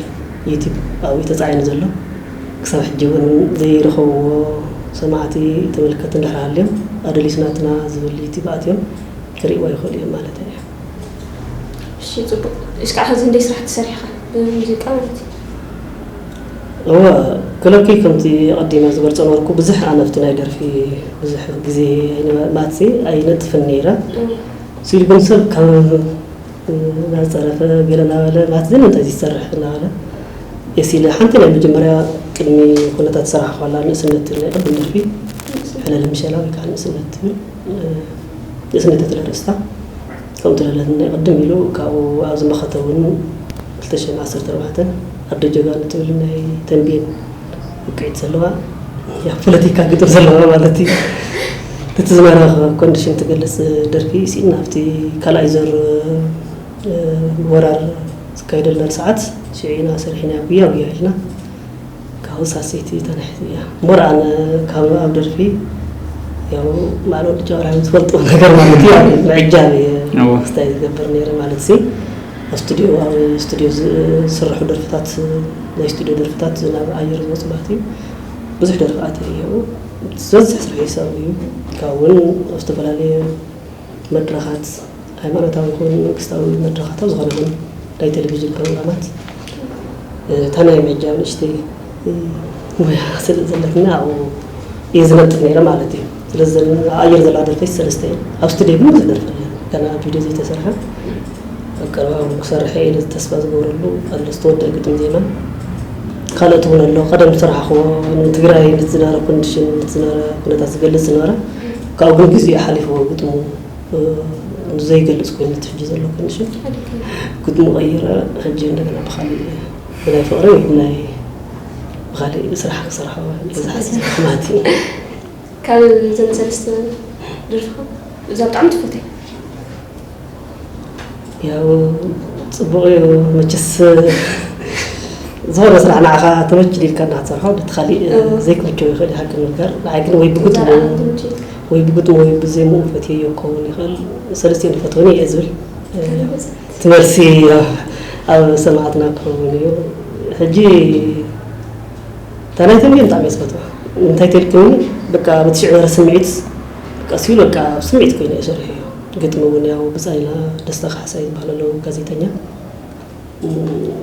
ዩቲብ ኣብኡ እዩ ተጻዒኑ ዘሎ። ክሳብ ሕጂ እውን ዘይረኸብዎ ሰማዕቲ፣ ተመልከቲ እንድሕር ሃልዮም፣ ኣዶሊስ ናትና ዝብል ዩቲብ ኣትዮም ክርእይዎ ይኽእሉ እዮም ማለት እዩ። እሺ፣ ጽቡቕ። እስካዕ ሕዚ እንደይ ስራሕ ትሰርሕ ኢኻ ብሙዚቃ ማለት እዩ? እወ፣ ክለኪ ከምቲ ኣቐዲመ ዝገልጾ ነበርኩ፣ ብዙሕ ኣነ ኣብቲ ናይ ደርፊ ብዙሕ ግዜ ኣይነ-፣ ማትሲ ኣይነጥፍን ነይረ። እወ። ሲሉ ግን ሰብ ካብ እናጸረፈ ገለ እናበለ፣ ማትሲ ንምንታይ ዝሰርሕ እናበለ፣ የሲለ ሓንቲ ናይ መጀመርያ ቅድሚ ኩነታት ዝሰራሕኳላ ንእስነት ናይ ቅድም ደርፊ፣ ሕለል ምሸላ ወይ ከዓ ንእስነት ትብል፣ እ፣ ንእስነት እትብል ኣርእስታ፣ ከምኡ ትለለት ናይ ቅድም ኢሉ፣ ካብኡ ኣብዚ መኸተ እውን ክልተ ሽሕን ዓሰርተ ኣርባዕተን ኣዶ ጀጋኑ ትብል ናይ ተንቤን ውቅዒት ዘለዋ፣ ያ ፖለቲካ ግጥም ዘለዋ ማለት እዩ። እቲ ዝነበረ ኮንዲሽን ትገልጽ ደርፊ ሲኢና ኣብቲ ካልኣይ ዙር፣ እ፣ ወራር ዝካየደሉ ሰዓት ሽዒና ሰሪሕና ጉያ ጉያ ኢልና ካብኡ ሳሰይቲ ተናሒት እያ። እሞ ደኣ ኣነ ካብ ኣብ ደርፊ ያው ማዕረ ወዲ ጃዋር ዝፈልጦ ነገር ማለት እዩ። ያው ምዕጃብ እየ እዎ። ክስታይ ዝገብር ነይረ ማለት ሲ ኣብ ስቱዲዮ፣ ኣብ ስቱዲዮ ዝ-፣ ዝስርሑ ደርፍታት፣ ናይ ስቱዲዮ ደርፍታት ናብ ኣየር ዝወፁ ማለት እዩ። ብዙሕ ደርፊ ኣትየ እየ። ዝበዝሕ ስርሐይ ሰብ እዩ። ካብ እውን ኣብ ዝተፈላለየ መድረኻት፣ ሃይማኖታዊ ይኹን መንግስታዊ መድረኻት፣ ኣብ ዝኾነ ይኹን ናይ ቴሌቪዥን ፕሮግራማት፣ እ፣ እታ ናይ ምዕጃብ ንእሽተይ፣ እ፣ ሞያ ስለ ዘለትና ኣብኡ እየ ዝነጥፍ ነይረ ማለት እዩ። ስለዚ ዘን-፣ ኣብ ኣየር ዘለዋ ደርፊ ሰለስተ እየን። ኣብ ስቱዲዮ ግን ብዙሕ ደርፊ ኣለኒ። ገና ቪድዮ ዘይተሰርሐ። ኣብ ቀረባ እውን ክሰርሕ እየ ኢለ ተስፋ ዝገብረሉ ኣሎ፣ ዝተወደአ ግጥም ዜማ። ካልኦት እውን ኣሎ። ቀደም ዝሰራሕኽዎ ንትግራይ ነቲ ዝነበረ ኮንዲሽን፣ ነቲ ዝነበረ ኩነታት ዝገልጽ ዝነበረ፣ ካብኡ ግን ግዜኡ ሓሊፍዎ ግጥሙ፣ እ፣ ዘይገልጽ ኮይኑ እቲ ሕጂ ዘሎ ኮንዲሽን። ግጥሙ ቀይረ፣ ሕጂ እንደገና ብኻሊእ ብናይ ፍቕሪ ወይ ብናይ፣ ብኻሊእ ስራሕ ክሰርሖ እየ ዝሓስብ ማለት እዩ። ካብ እዘን ሰለስተ ደርፍኻ እዛ ብጣዕሚ ትፈትያ? ያው ጽቡቕ እዩ መቸስ፣ ዝኾነ ስራሕ ንዓኻ ተመች ኢልካ እናትሰርሖ፣ ነቲ ካሊእ እዎ። ዘይክምችዎ ይኽእል እዩ፣ ሓቂ ንምንጋር። ንዓይ ግን ወይ ብግጥሙ፣ እዛ ትምችእ። ወይ ብግጥሙ ወይ ብዜምኡ ፈትየዮ ክኸውን ይኽእል። ሰለስቲኦም ይፈትወን እየ ዝብል፣ እ፣ ትመርሲ ኣብ ሰማዕትና ክኸውን እዩ። ሕጂ እታ ናይ ተንቤን ብጣዕሚ እየ ዝፈትዋ። እንታይ ተልክኒ፣ በቃ በቲ ሽዑ ዝነበረ ስምዒት፣ በቃ ሲሉ በቃ ኣብ ስምዒት ኮይኑ እየ ሰሪሐዮ። ግጥሚ እውን ያው ብጻይና ደስታ ካሕሳይ ዝበሃል ኣሎ ጋዜጠኛ።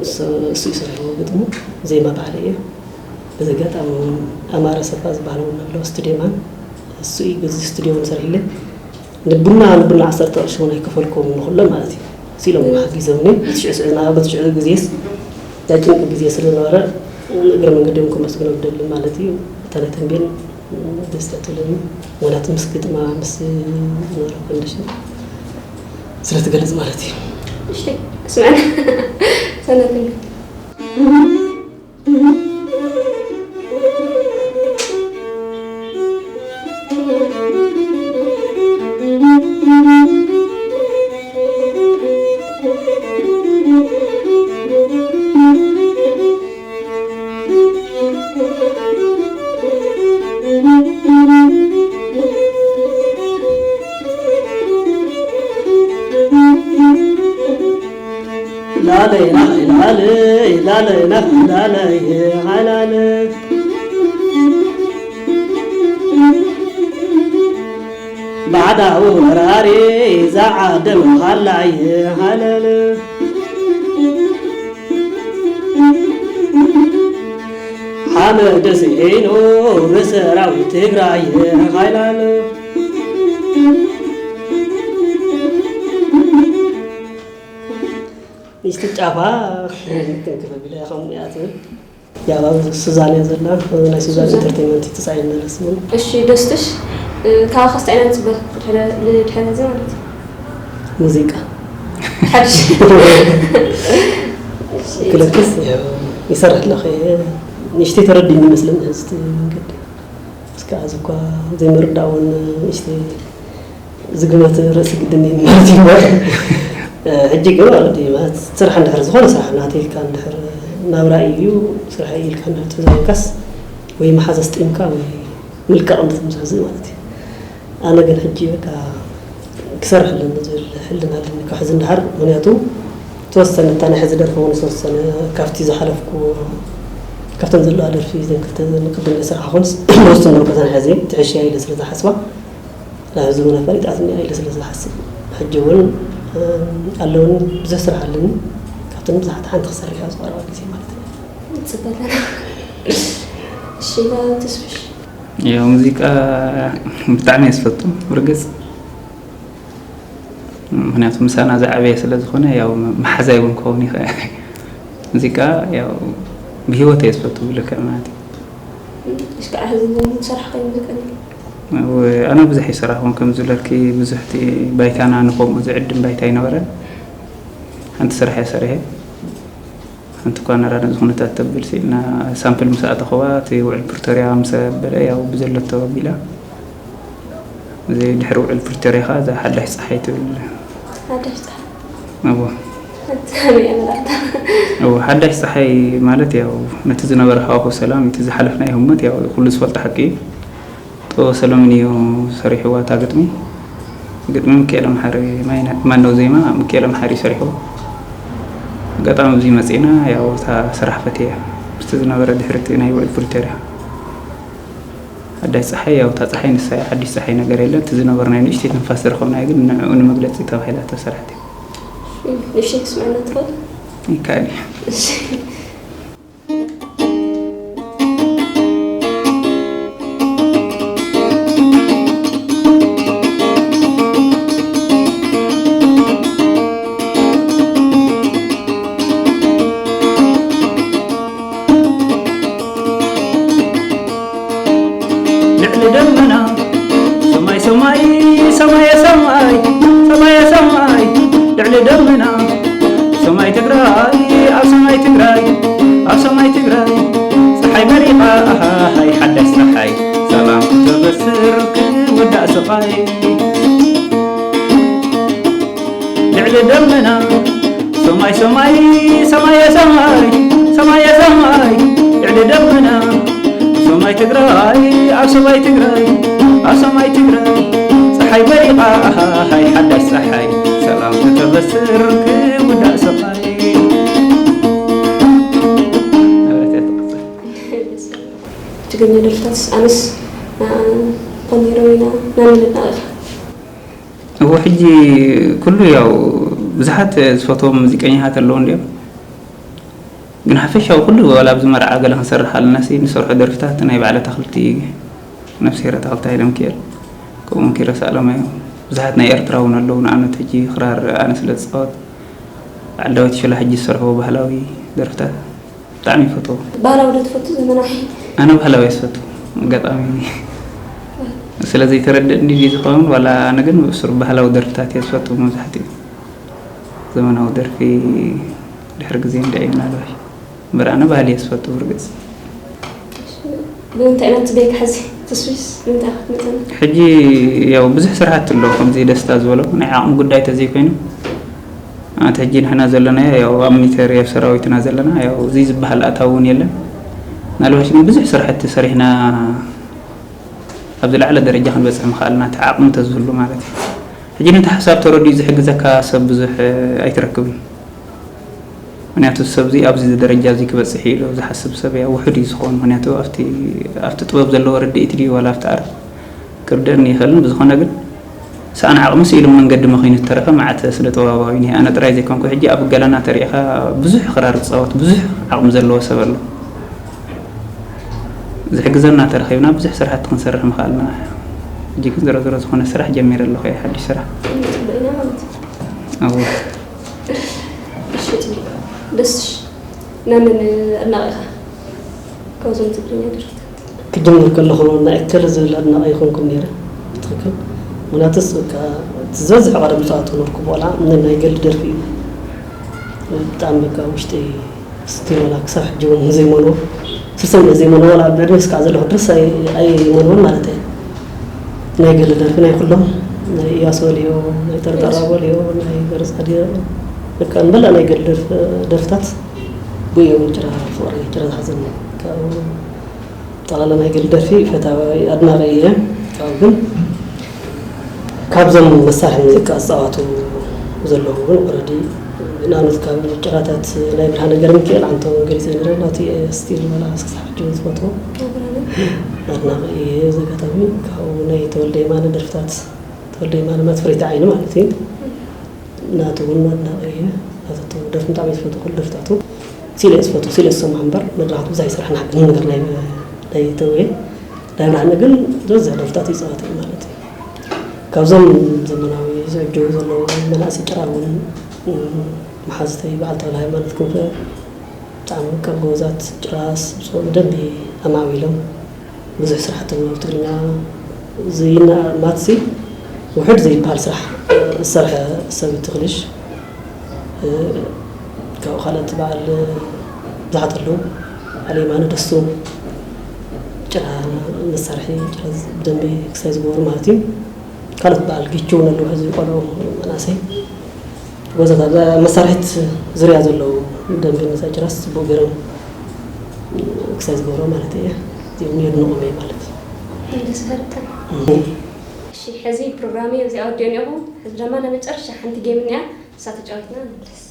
እሱ፣ እሱ እዩ ሰሪሕዎ ግጥሙ፣ ዜማ ባዕለይ እየ። በዚ ኣጋጣሚ እውን ኣማረ ሰፋ ዝበሃል እውን ኣሎ ስቱድዮ ማን። እሱ እዩ በዚ ስቱድዮ እውን ሰሪሕለይ። ንቡና፣ ንቡና ዓሰርተ ቅርሺ እውን ኣይከፈልኩዎምን ንኹሎም ማለት እዩ። እሱ ኢሎም እም። ሓጊዞምኒ። በቲ ሽዑ ስዕና፣ በቲ ሽዑ ግዜስ ናይ ጭንቂ ግዜ ስለ ዝነበረ፣ እግረ መንገዶም ከመስግኖም እደሊ ማለት እዩ። እታ ናይ ተንቤን ደስ እያ ትብለኒ። ምኽንያቱ ምስ ግጥማ፣ ምስ ዝነበረ ኮንዲሽን ስለ ትገልጽ ማለት እዩ። እሺ፣ ክስምዐና። ሰናይ ተንቤን። ላለይ ናኸይ ላለይ፣ ላለይ ናኸይ ላለይ፣ ሃይ ላለይ። ባዕዳዊ ወራሪ ዝዓደመ ሃላይ፣ ሃለል። ሓመድ ስዒኑ ብሰራዊት ትግራይ፣ ሃይላል። ንእሽቶ ጫፋ ትንክፍ ኣቢላ እያ ከምኡ እያ ትብል። ያው ኣብ ሱዛን እያ ዘላ፣ ናይ ሱዛን ሱዛን። ኢንተርቴይንመንት እዩ ተጻዒንና ንሱ እውን። እሺ፣ ደስትሽ፣ እ፣ ካባኻስ እንታይ ኢና ንጽበ? ድሕረ-፣ ንድሕረ እዚ ማለት እዩ። ሙዚቃ። ሓድሽ። እሺ። ክለክስ፣ ያው፣ ይሰርሕ ኣለኹ እየ። ንእሽተይ ተረዲእኒ ይመስለኒ ሕዚ እቲ መንገዲ። እስከ ኣዚ እኳ ዘይምርዳእ እውን ንእሽተይ ዝግመት ርእሲ ግድን እዩ ማለት እዩ። ሕጂ ግን ማለት እዩ፣ ማለት ስራሕ እንድሕር፣ ዝኾነ ስራሕ ናተይ ኢልካ እንድሕር፣ ናብራ እዩ ስራሕ እዩ ኢልካ እንድሕር ተዛይምካስ ወይ መሓዛ ስጢምካ ወይ ምልቃቕ እንድትምዝሕዝ ማለት እዩ። ኣነ ግን ሕጂ በቃ ክሰርሕ ኣለኒ ዝብል ሕልና ኣለኒ ካብ ሕዚ እንድሓር። ምክንያቱ ተወሰነ እታ ናይ ሕዚ ደርፊ እውን ዝተወሰነ ካብቲ ዝሓለፍኩ፣ ካብተን ዘለዋ ደርፊ ዘን ክልተ ዘን ቅድም ዝስርሓ ኮንስ ወስን ነው ከዛን ሕዚ ትሕሽያ ኢለ ስለ ዝሓስባ፣ ናብ ሕዚ እውን ኣፋሊጣትኒ ኢለ ስለ ዝሓስብ፣ ሕጂ እውን ኣለውኒ ብዙሕ ስራሕ ኣለኒ። ካብተን ብዙሓት ሓንቲ ክሰርሕ እያ ዝቐረባ ግዜ ማለት እዩ። ንፅበለና። እሺ ተስፍሽ። ያው ሙዚቃ ብጣዕሚ እየ ዝፈቱ ብርግፅ። ምክንያቱ ምሳና ዝዓበየ ስለ ዝኾነ ያው መሓዛይ እውን ክኸውን ይኽእል። ሙዚቃ ያው ብሂወት እየ ዝፈቱ ብልክዕ ማለት እዩ። እስከ ሕዚ ዝሰርሕ ከይ ሙዚቀኛ። ኣነ ብዙሕ ይሰራሕኩም ከም ዝብለኪ ብዙሕቲ ባይታና ንከምኡ ዝዕድም ባይታ ኣይነበረን። ሓንቲ ስራሕ እየ ሰሪሐ። ሓንቲ እኳ ነራዳ እዚ ኩነታት ተብል ስኢልና ሳምፕል ምስ ኣተኸዋ እቲ ውዕል ፕሪቶርያ ምስ ኣበለ ያው ብዘለቶ ኣቢላ እዚ ድሕሪ ውዕል ፕሪቶርያ ከዓ እዛ ሓዳሽ ፀሓይ ትብል ሓዳሽ ፀሓይ እዎ ተመያ መላእታ እዎ ሓዳሽ ፀሓይ ማለት ያው ነቲ ዝነበረ ሃዋሁ ሰላም እቲ ዝሓለፍናዮ ህሞት ያው ኩሉ ዝፈልጦ ሓቂ እዩ። ጥበበ ሰሎምን እዩ ሰሪሕዋ እታ ግጥሚ። ግጥሚ ሚካኤል ኣምሓሪ ማነው ዜማ ሚካኤል ኣምሓሪ ሰሪሕዎ። ኣጋጣሚ ኣብዚ መፂእና ያው እታ ስራሕ ፈትየ ምስቲ ዝነበረ ድሕሪ እቲ ናይ ውዕል ፕሪቶርያ ሓዳሽ ፀሓይ ያው እታ ፀሓይ ንሳ እያ ሓድሽ ፀሓይ ነገር የለን እቲ ዝነበርናዮ ንእሽተይ ትንፋስ ዝረኸብናዮ ግን ንዕኡ ንመግለፂ ተባሂላ እታ ስራሕ እያ። ንእሽተይ ክስምዐና ትኽእል? ይከኣል እዩ። እሺ። ልዕሊ ደመና ሰማይ ሰማይ ሰማየ ሰማይ ሰማየ ሰማይ ልዕሊ ደመና ሰማይ ትግራይ ኣብ ሰማይ ትግራይ ኣብ ሰማይ ትግራይ ፀሓይ በሪቓ ኣሃሃይ ሓዳሽ ፀሓይ ሰላም ክተበስር ክውዳእ ስቓይ ልዕሊ ደመና ሰማይ ሰማይ ሰማየ ሰማይ ሰማየ ሰማይ ልዕሊ ደመና ሰማይ ትግራይ ኣብ ሰማይ ትግራይ ኣብ ሰማይ ትግራይ ፀሓይ በሪቓ ኣሃሃይ ሓዳሽ ፀሓይ ሰላም ክተበስር ክውዳእ ሰማይ ትግርኛ ደርፍታትስ ኣነስ ንኣ ኮኒሮ ኢና ናንልና ኢኻ እዎ ሕጂ ኩሉ ያው ብዙሓት ዝፈትዎም ሙዚቀኛታት ኣለዉ እንዲዮም ግን ሓፈሻዊ ኩሉ ዋላ ኣብዚ መርዓ ገለ ክንሰርሕ ኣለና ሲ ንሰርሖ ደርፍታት ናይ ባዕለ ታክልቲ ነፍስሄረ ታክልቲ ሃይለ ሚካኤል ከምኡውን ኪሮስ ኣለማዮ ብዙሓት ናይ ኤርትራ እውን ኣለዉ ንኣብነት ሕጂ ክራር ኣነ ስለ ዝፃወት በዓል ዳዊት ሸላ ሕጂ ዝሰርሕዎ ባህላዊ ደርፍታት ብጣዕሚ ይፈትዎ። ባህላዊ ዶ ትፈቱ ዘመናዊ? ኣነ ባህላዊ እየ ዝፈቱ ኣጋጣሚ ስለ ዘይተረድእ እንዲ ዝኸውን ዋላ ኣነ ግን ብእሱር ባህላዊ ደርፍታት እየ ዝፈቱ መብዛሕትኡ ዘመናዊ ደርፊ ድሕሪ ግዜ እንድዒ ምናልባሽ እምበር ኣነ ባህሊ እየ ዝፈቱ ብርግፅ ብምንታይ ኢና ትበይካ ሕዚ ተስዊስ ብምንታይ ክትመፀና? ሕጂ ያው ብዙሕ ስራሕቲ ኣሎ ከምዚ ደስታ ዝበሎ ናይ ዓቕሚ ጉዳይ ተዘይኮይኑ ኣቲ ሕጂ ንሕና ዘለናዮ ያው ኣብ ሚሊተሪ ኣብ ሰራዊትና ዘለና ያው እዚ ዝበሃል ኣታዊ እውን የለን ምናልባሽ ግን ብዙሕ ስራሕቲ ሰሪሕና ኣብ ዝለዓለ ደረጃ ክንበፅሕ ምኽኣልና እቲ ዓቕሚ ተዝህሉ ማለት እዩ ሕጂ ነቲ ሓሳብ ተረዲኡ ዝሕግዘካ ሰብ ብዙሕ ኣይትረክብን ምክንያቱ ሰብ እዚ ኣብዚ ደረጃ እዚ ክበፅሕ ኢሉ ዝሓስብ ሰብ ያ ውሑድ እዩ ዝኸውን ምክንያቱ ኣብቲ ኣብቲ ጥበብ ዘለዎ ርድኢት ድዩ ዋላ ኣብቲ ኣር ክርድእኒ ይኽእልን ብዝኾነ ግን ሰኣን ዓቕሚ ስኢሉ መንገዲ መኺኑ ዝተረፈ መዓት ስነ ጥበባዊ እኒሀ ኣነ ጥራይ ዘይኮንኩ ሕጂ ኣብ ገላና ተሪእኻ ብዙሕ ክራር ዝፃወት ብዙሕ ዓቕሚ ዘለዎ ሰብ ኣሎ ዝሕግዘና ተረኺብና ብዙሕ ስራሕቲ ክንሰርሕ ምኽኣልና ሕጂ ግን ዝሮ ዝሮ ዝኾነ ስራሕ ጀሚረ ኣለኹ እየ ሓድሽ ስራሕ ፅቡቅ ኢና ማለት እዩ ኣብኡ እሺ ፅቡቅ ደስሽ ናመን ኣድናቂ ኢኻ ካብዞም ትግርኛ ደርፍታት ክጅምር ከለኹ ናይ እከለ ዝብል ኣድናቂ ኣይኮንኩን ነይረ ብትክክል ምክንያቱስ በቃ እቲ ዝበዝሕ ቀደም ዝፃወት ነበርኩ በቆልዓ ናይ ገድሊ ደርፊ እዩ ብጣዕሚ በቃ ውሽጠይ ስቲል ዋላ ክሳብ ሕጂ እውን ዘይመንዎ ስሰም ዘይመንዎ ዋላ ብዕድመ ስካዕ ዘለኹ ድረስ ኣይመንዎን ማለት እየ። ናይ ገለ ደርፊ ናይ ኩሎም ናይ እያሱ በልዮ ናይ ጠርጠራ በልዮ ናይ ገረፃ ድዮ በቃ ንበላ ናይ ገለ ደርፍታት ብእዮም ጭራ ፍቕሪ ጭራ ዝሓዘኒ ካብ ጠቕላላ ናይ ገለ ደርፊ ፈታዊ ኣድናቂ እየ። ካብኡ ግን ካብዞም መሳርሒ ሙዚቃ ዝፃወቱ ዘለዉ እውን ኦረዲ ንኣብነት ካብ ጭራታት ናይ ብርሃነ ገርምኪኤል ዓንቶም ገሊፀ ነረ ናቲ ስቲል መላስ ክሳብ ሕጂ እውን ዝፈትዎ ኣድናቂ እየ። እዚ ኣጋጣሚ ካብኡ ናይ ተወልደ የማነ ደርፍታት ተወልደ የማነ ማለት ፍሬተ ዓይኒ ማለት እዩ። ናቱ እውን ኣድናቂ እየ። ናቱ ደርፊ ብጣዕሚ ዝፈትዎ ኩሉ ደርፍታቱ ሲለ ዝፈትዎ ሲለ ዝሰምዖ እምበር መድረኻቱ ብዙሕ ይሰርሕ ንሓቂ ነገር ናይ ናይ ተውየ ናይ ብርሃነ ግን ዝበዝሕ ደርፍታት ይፃወት እዩ ማለት እዩ። ካብዞም ዘመናዊ ዝዕጀቡ ዘለዉ መናእሰይ ጭራ እውን መሓዝተይ በዓል ተኽለ ሃይማኖት ክንፈ ብጣዕሚ ካብ ጎበዛት ጭራ ስብስቦም ብደንቢ ኣማዕቢሎም ብዙሕ ስራሕቲ ኣብ ትግርኛ ዝይና ማትሲ ውሕድ ዘይበሃል ስራሕ ዝሰርሐ ሰብ እዩ ትኽልሽ። ካብኡ ካልኦት በዓል ብዙሓት ኣለዉ። በዓል የማነ ደሱ ጭራ መሳርሒ ጭራ ብደንቢ ክሳይ ዝገበሩ ማለት እዩ። ካልኦት በዓል ጊቹ እውን ኣለዉ ሕዚ ቆልዑ መናእሰይ ጎበዛት ኣብዛ መሳርሒት ዙርያ ዘለዉ ደንቢ ነዛ ጭራስ ጽቡቕ ገይሮም ክሳይ ዝገብሮ ማለት እየ። እዚኦም የድንቖም እየ ማለት እዩ። ደስ በሃልቲ። እሺ ሕዚ ፕሮግራመይ ኣብዚ ኣወዲኦ እኒኦኹ። ሕዚ ድማ ናይ መጨረሻ ሓንቲ ጌም እኒኣ ንሳ ተጫዊትና ንመለስ።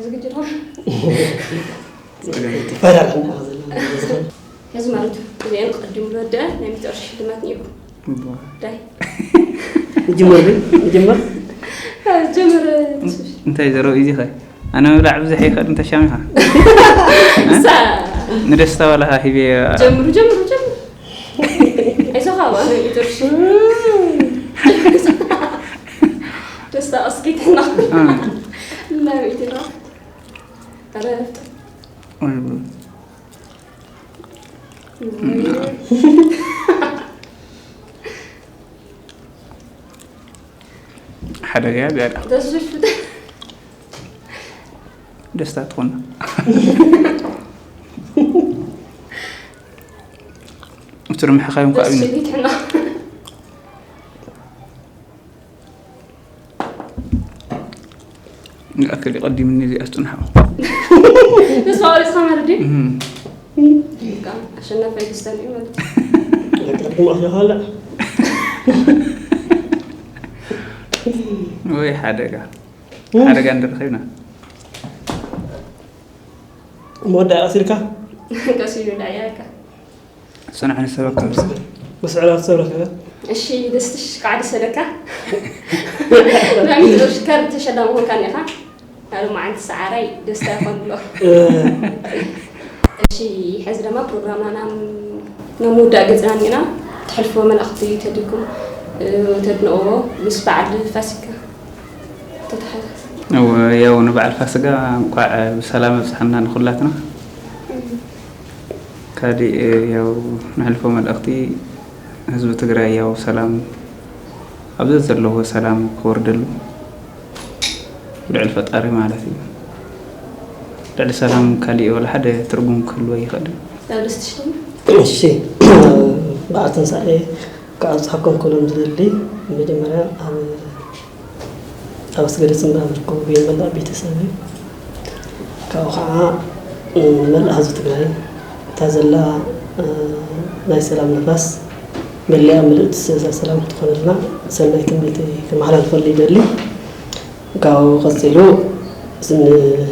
ዝግጅት ሆ ፈራርሕና ዘለና ሕዚ ማለት እዩ እዚአን ቀዲሙ ዝወደአ ናይ መጨረሻ ሽልማት እኒኦኹ። ዳይ ይጅመር ግን ይጅመር ጀምር። እንታይ ዘረው እዚ ኸ ኣነ ምብላዕ ብዙሕ ይኽእል እንተሻሚኻ እሳ ንደስታ ዋላኻ ሂበ ጀምሩ ጀምሩ ጀምሩ። ኣይዞኻ ዋና ይትርሽ ደስታ ኣስቂትና። እና ቤትና ኣረ ሓደጋ እያ ዚኣዳ ተስፍሽ ደስታ ትኾና እቱር ምሕኻዮም ከዓ ተስፍሽ ይትሕና። ንኣክል ቀዲምኒ እዚኣ ስጥንሓ ተስፋ ወሪፅካ ማለት ድዩ? ኣሸናፋይ ክስተን እዩ ማለት እዩ። ቀድሞ ኣሽኻላ ወይ ሓደጋ ሓደጋ እንድርኸብና መወዳእ ኣሲልካ ቀስ ኢሉ ዳያካ ሰናሕ ንሰበካ ምስ ዕላል ሰብ ረኸበ እሺ ደስትሽ ከዓ ደሰለካ ናሚትሮሽ ከር ተሸላሚ ኾንካ ኒኻ ናሉ መዓንቲ ሰዓራይ ደስታ ይኾን ብሎ እሺ ሕዚ ድማ ፕሮግራምና ናብ ናብ ምውዳእ ገፅና እኒና ተሕልፍዎ መልእኽቲ ተድኩም ተድንቕዎ ምስ በዓል ፋሲካ ተተሓዘ እወ፣ ያው ንበዓል ፋስጋ እንኳዕ ብሰላም ኣብፅሓና ንኩላትና። ካሊእ ያው ንሕልፎ መልእኽቲ ህዝቢ ትግራይ ያው ሰላም ኣብ ዘለዎ ሰላም ክወርደሉ ልዕሊ ፈጣሪ ማለት እዩ። ልዕሊ ሰላም ካሊእ ወላ ሓደ ትርጉም ክህልዎ ይኽእል እዩ። ዳውለስትሽ እሺ በዓል ትንሳኤ ክዓብፅሓኩም ክብሎም ዝደሊ መጀመርያ ኣብ ኣብ ኣስገደ ፅምብላን ዝርከቡ ብመላእ ቤተሰብ እዩ። ካብኡ ከዓ መላእ ህዝቢ ትግራይ እታ ዘላ ናይ ሰላም ንፋስ መለያ ምልእቲ ስእዛ ሰላም ክትኾነልና ሰናይ ትምኒተይ ከመሓላልፈሉ ይደሊ። ካብኡ ቀፂሉ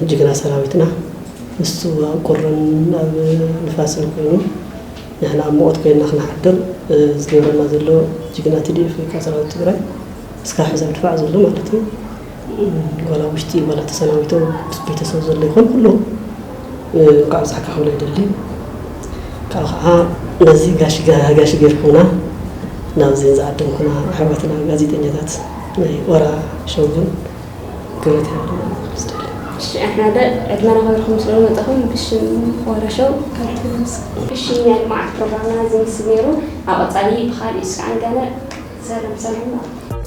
ንጅግና ሰራዊትና ንሱ ኣብ ቁርን ኣብ ንፋስን ኮይኑ ንሕና ኣብ ሙቐት ኮይንና ክንሓድር ዝገብረና ዘሎ ጅግና ቲ ዲ ኤፍ ወይ ከዓ ሰራዊት ትግራይ እስካብ ሕዚ ኣብ ድፋዕ ዘሎ ማለት እዩ። ዋላ ውሽጢ ዋላ ተሰናቢቶም ምስ ቤተሰብ ዘሎ ይኹን ኩሉ እንኳዕ ብዛዕካ ክብሎ ይደሊ። ካብ ከዓ ነዚ ጋሽ ጋሽ ገይርኩምና ናብዚ ዝዓደምኩና ኣሕዋትና ጋዜጠኛታት ናይ ኦራ ሸው ግን ክብረት ይሃበልና ክብዝደሊ። እሺ ኣሕና ደ ዕድመና ከብርኩም ስለ መጣኹም ብሽም ወረሸው ብሽም ናይ ልማዓት ፕሮግራምና ዝምስል ነይሩ። ኣብ ቀፃሊ ብካሊእ ስራዕ ንገነ ሰላም ሰላም።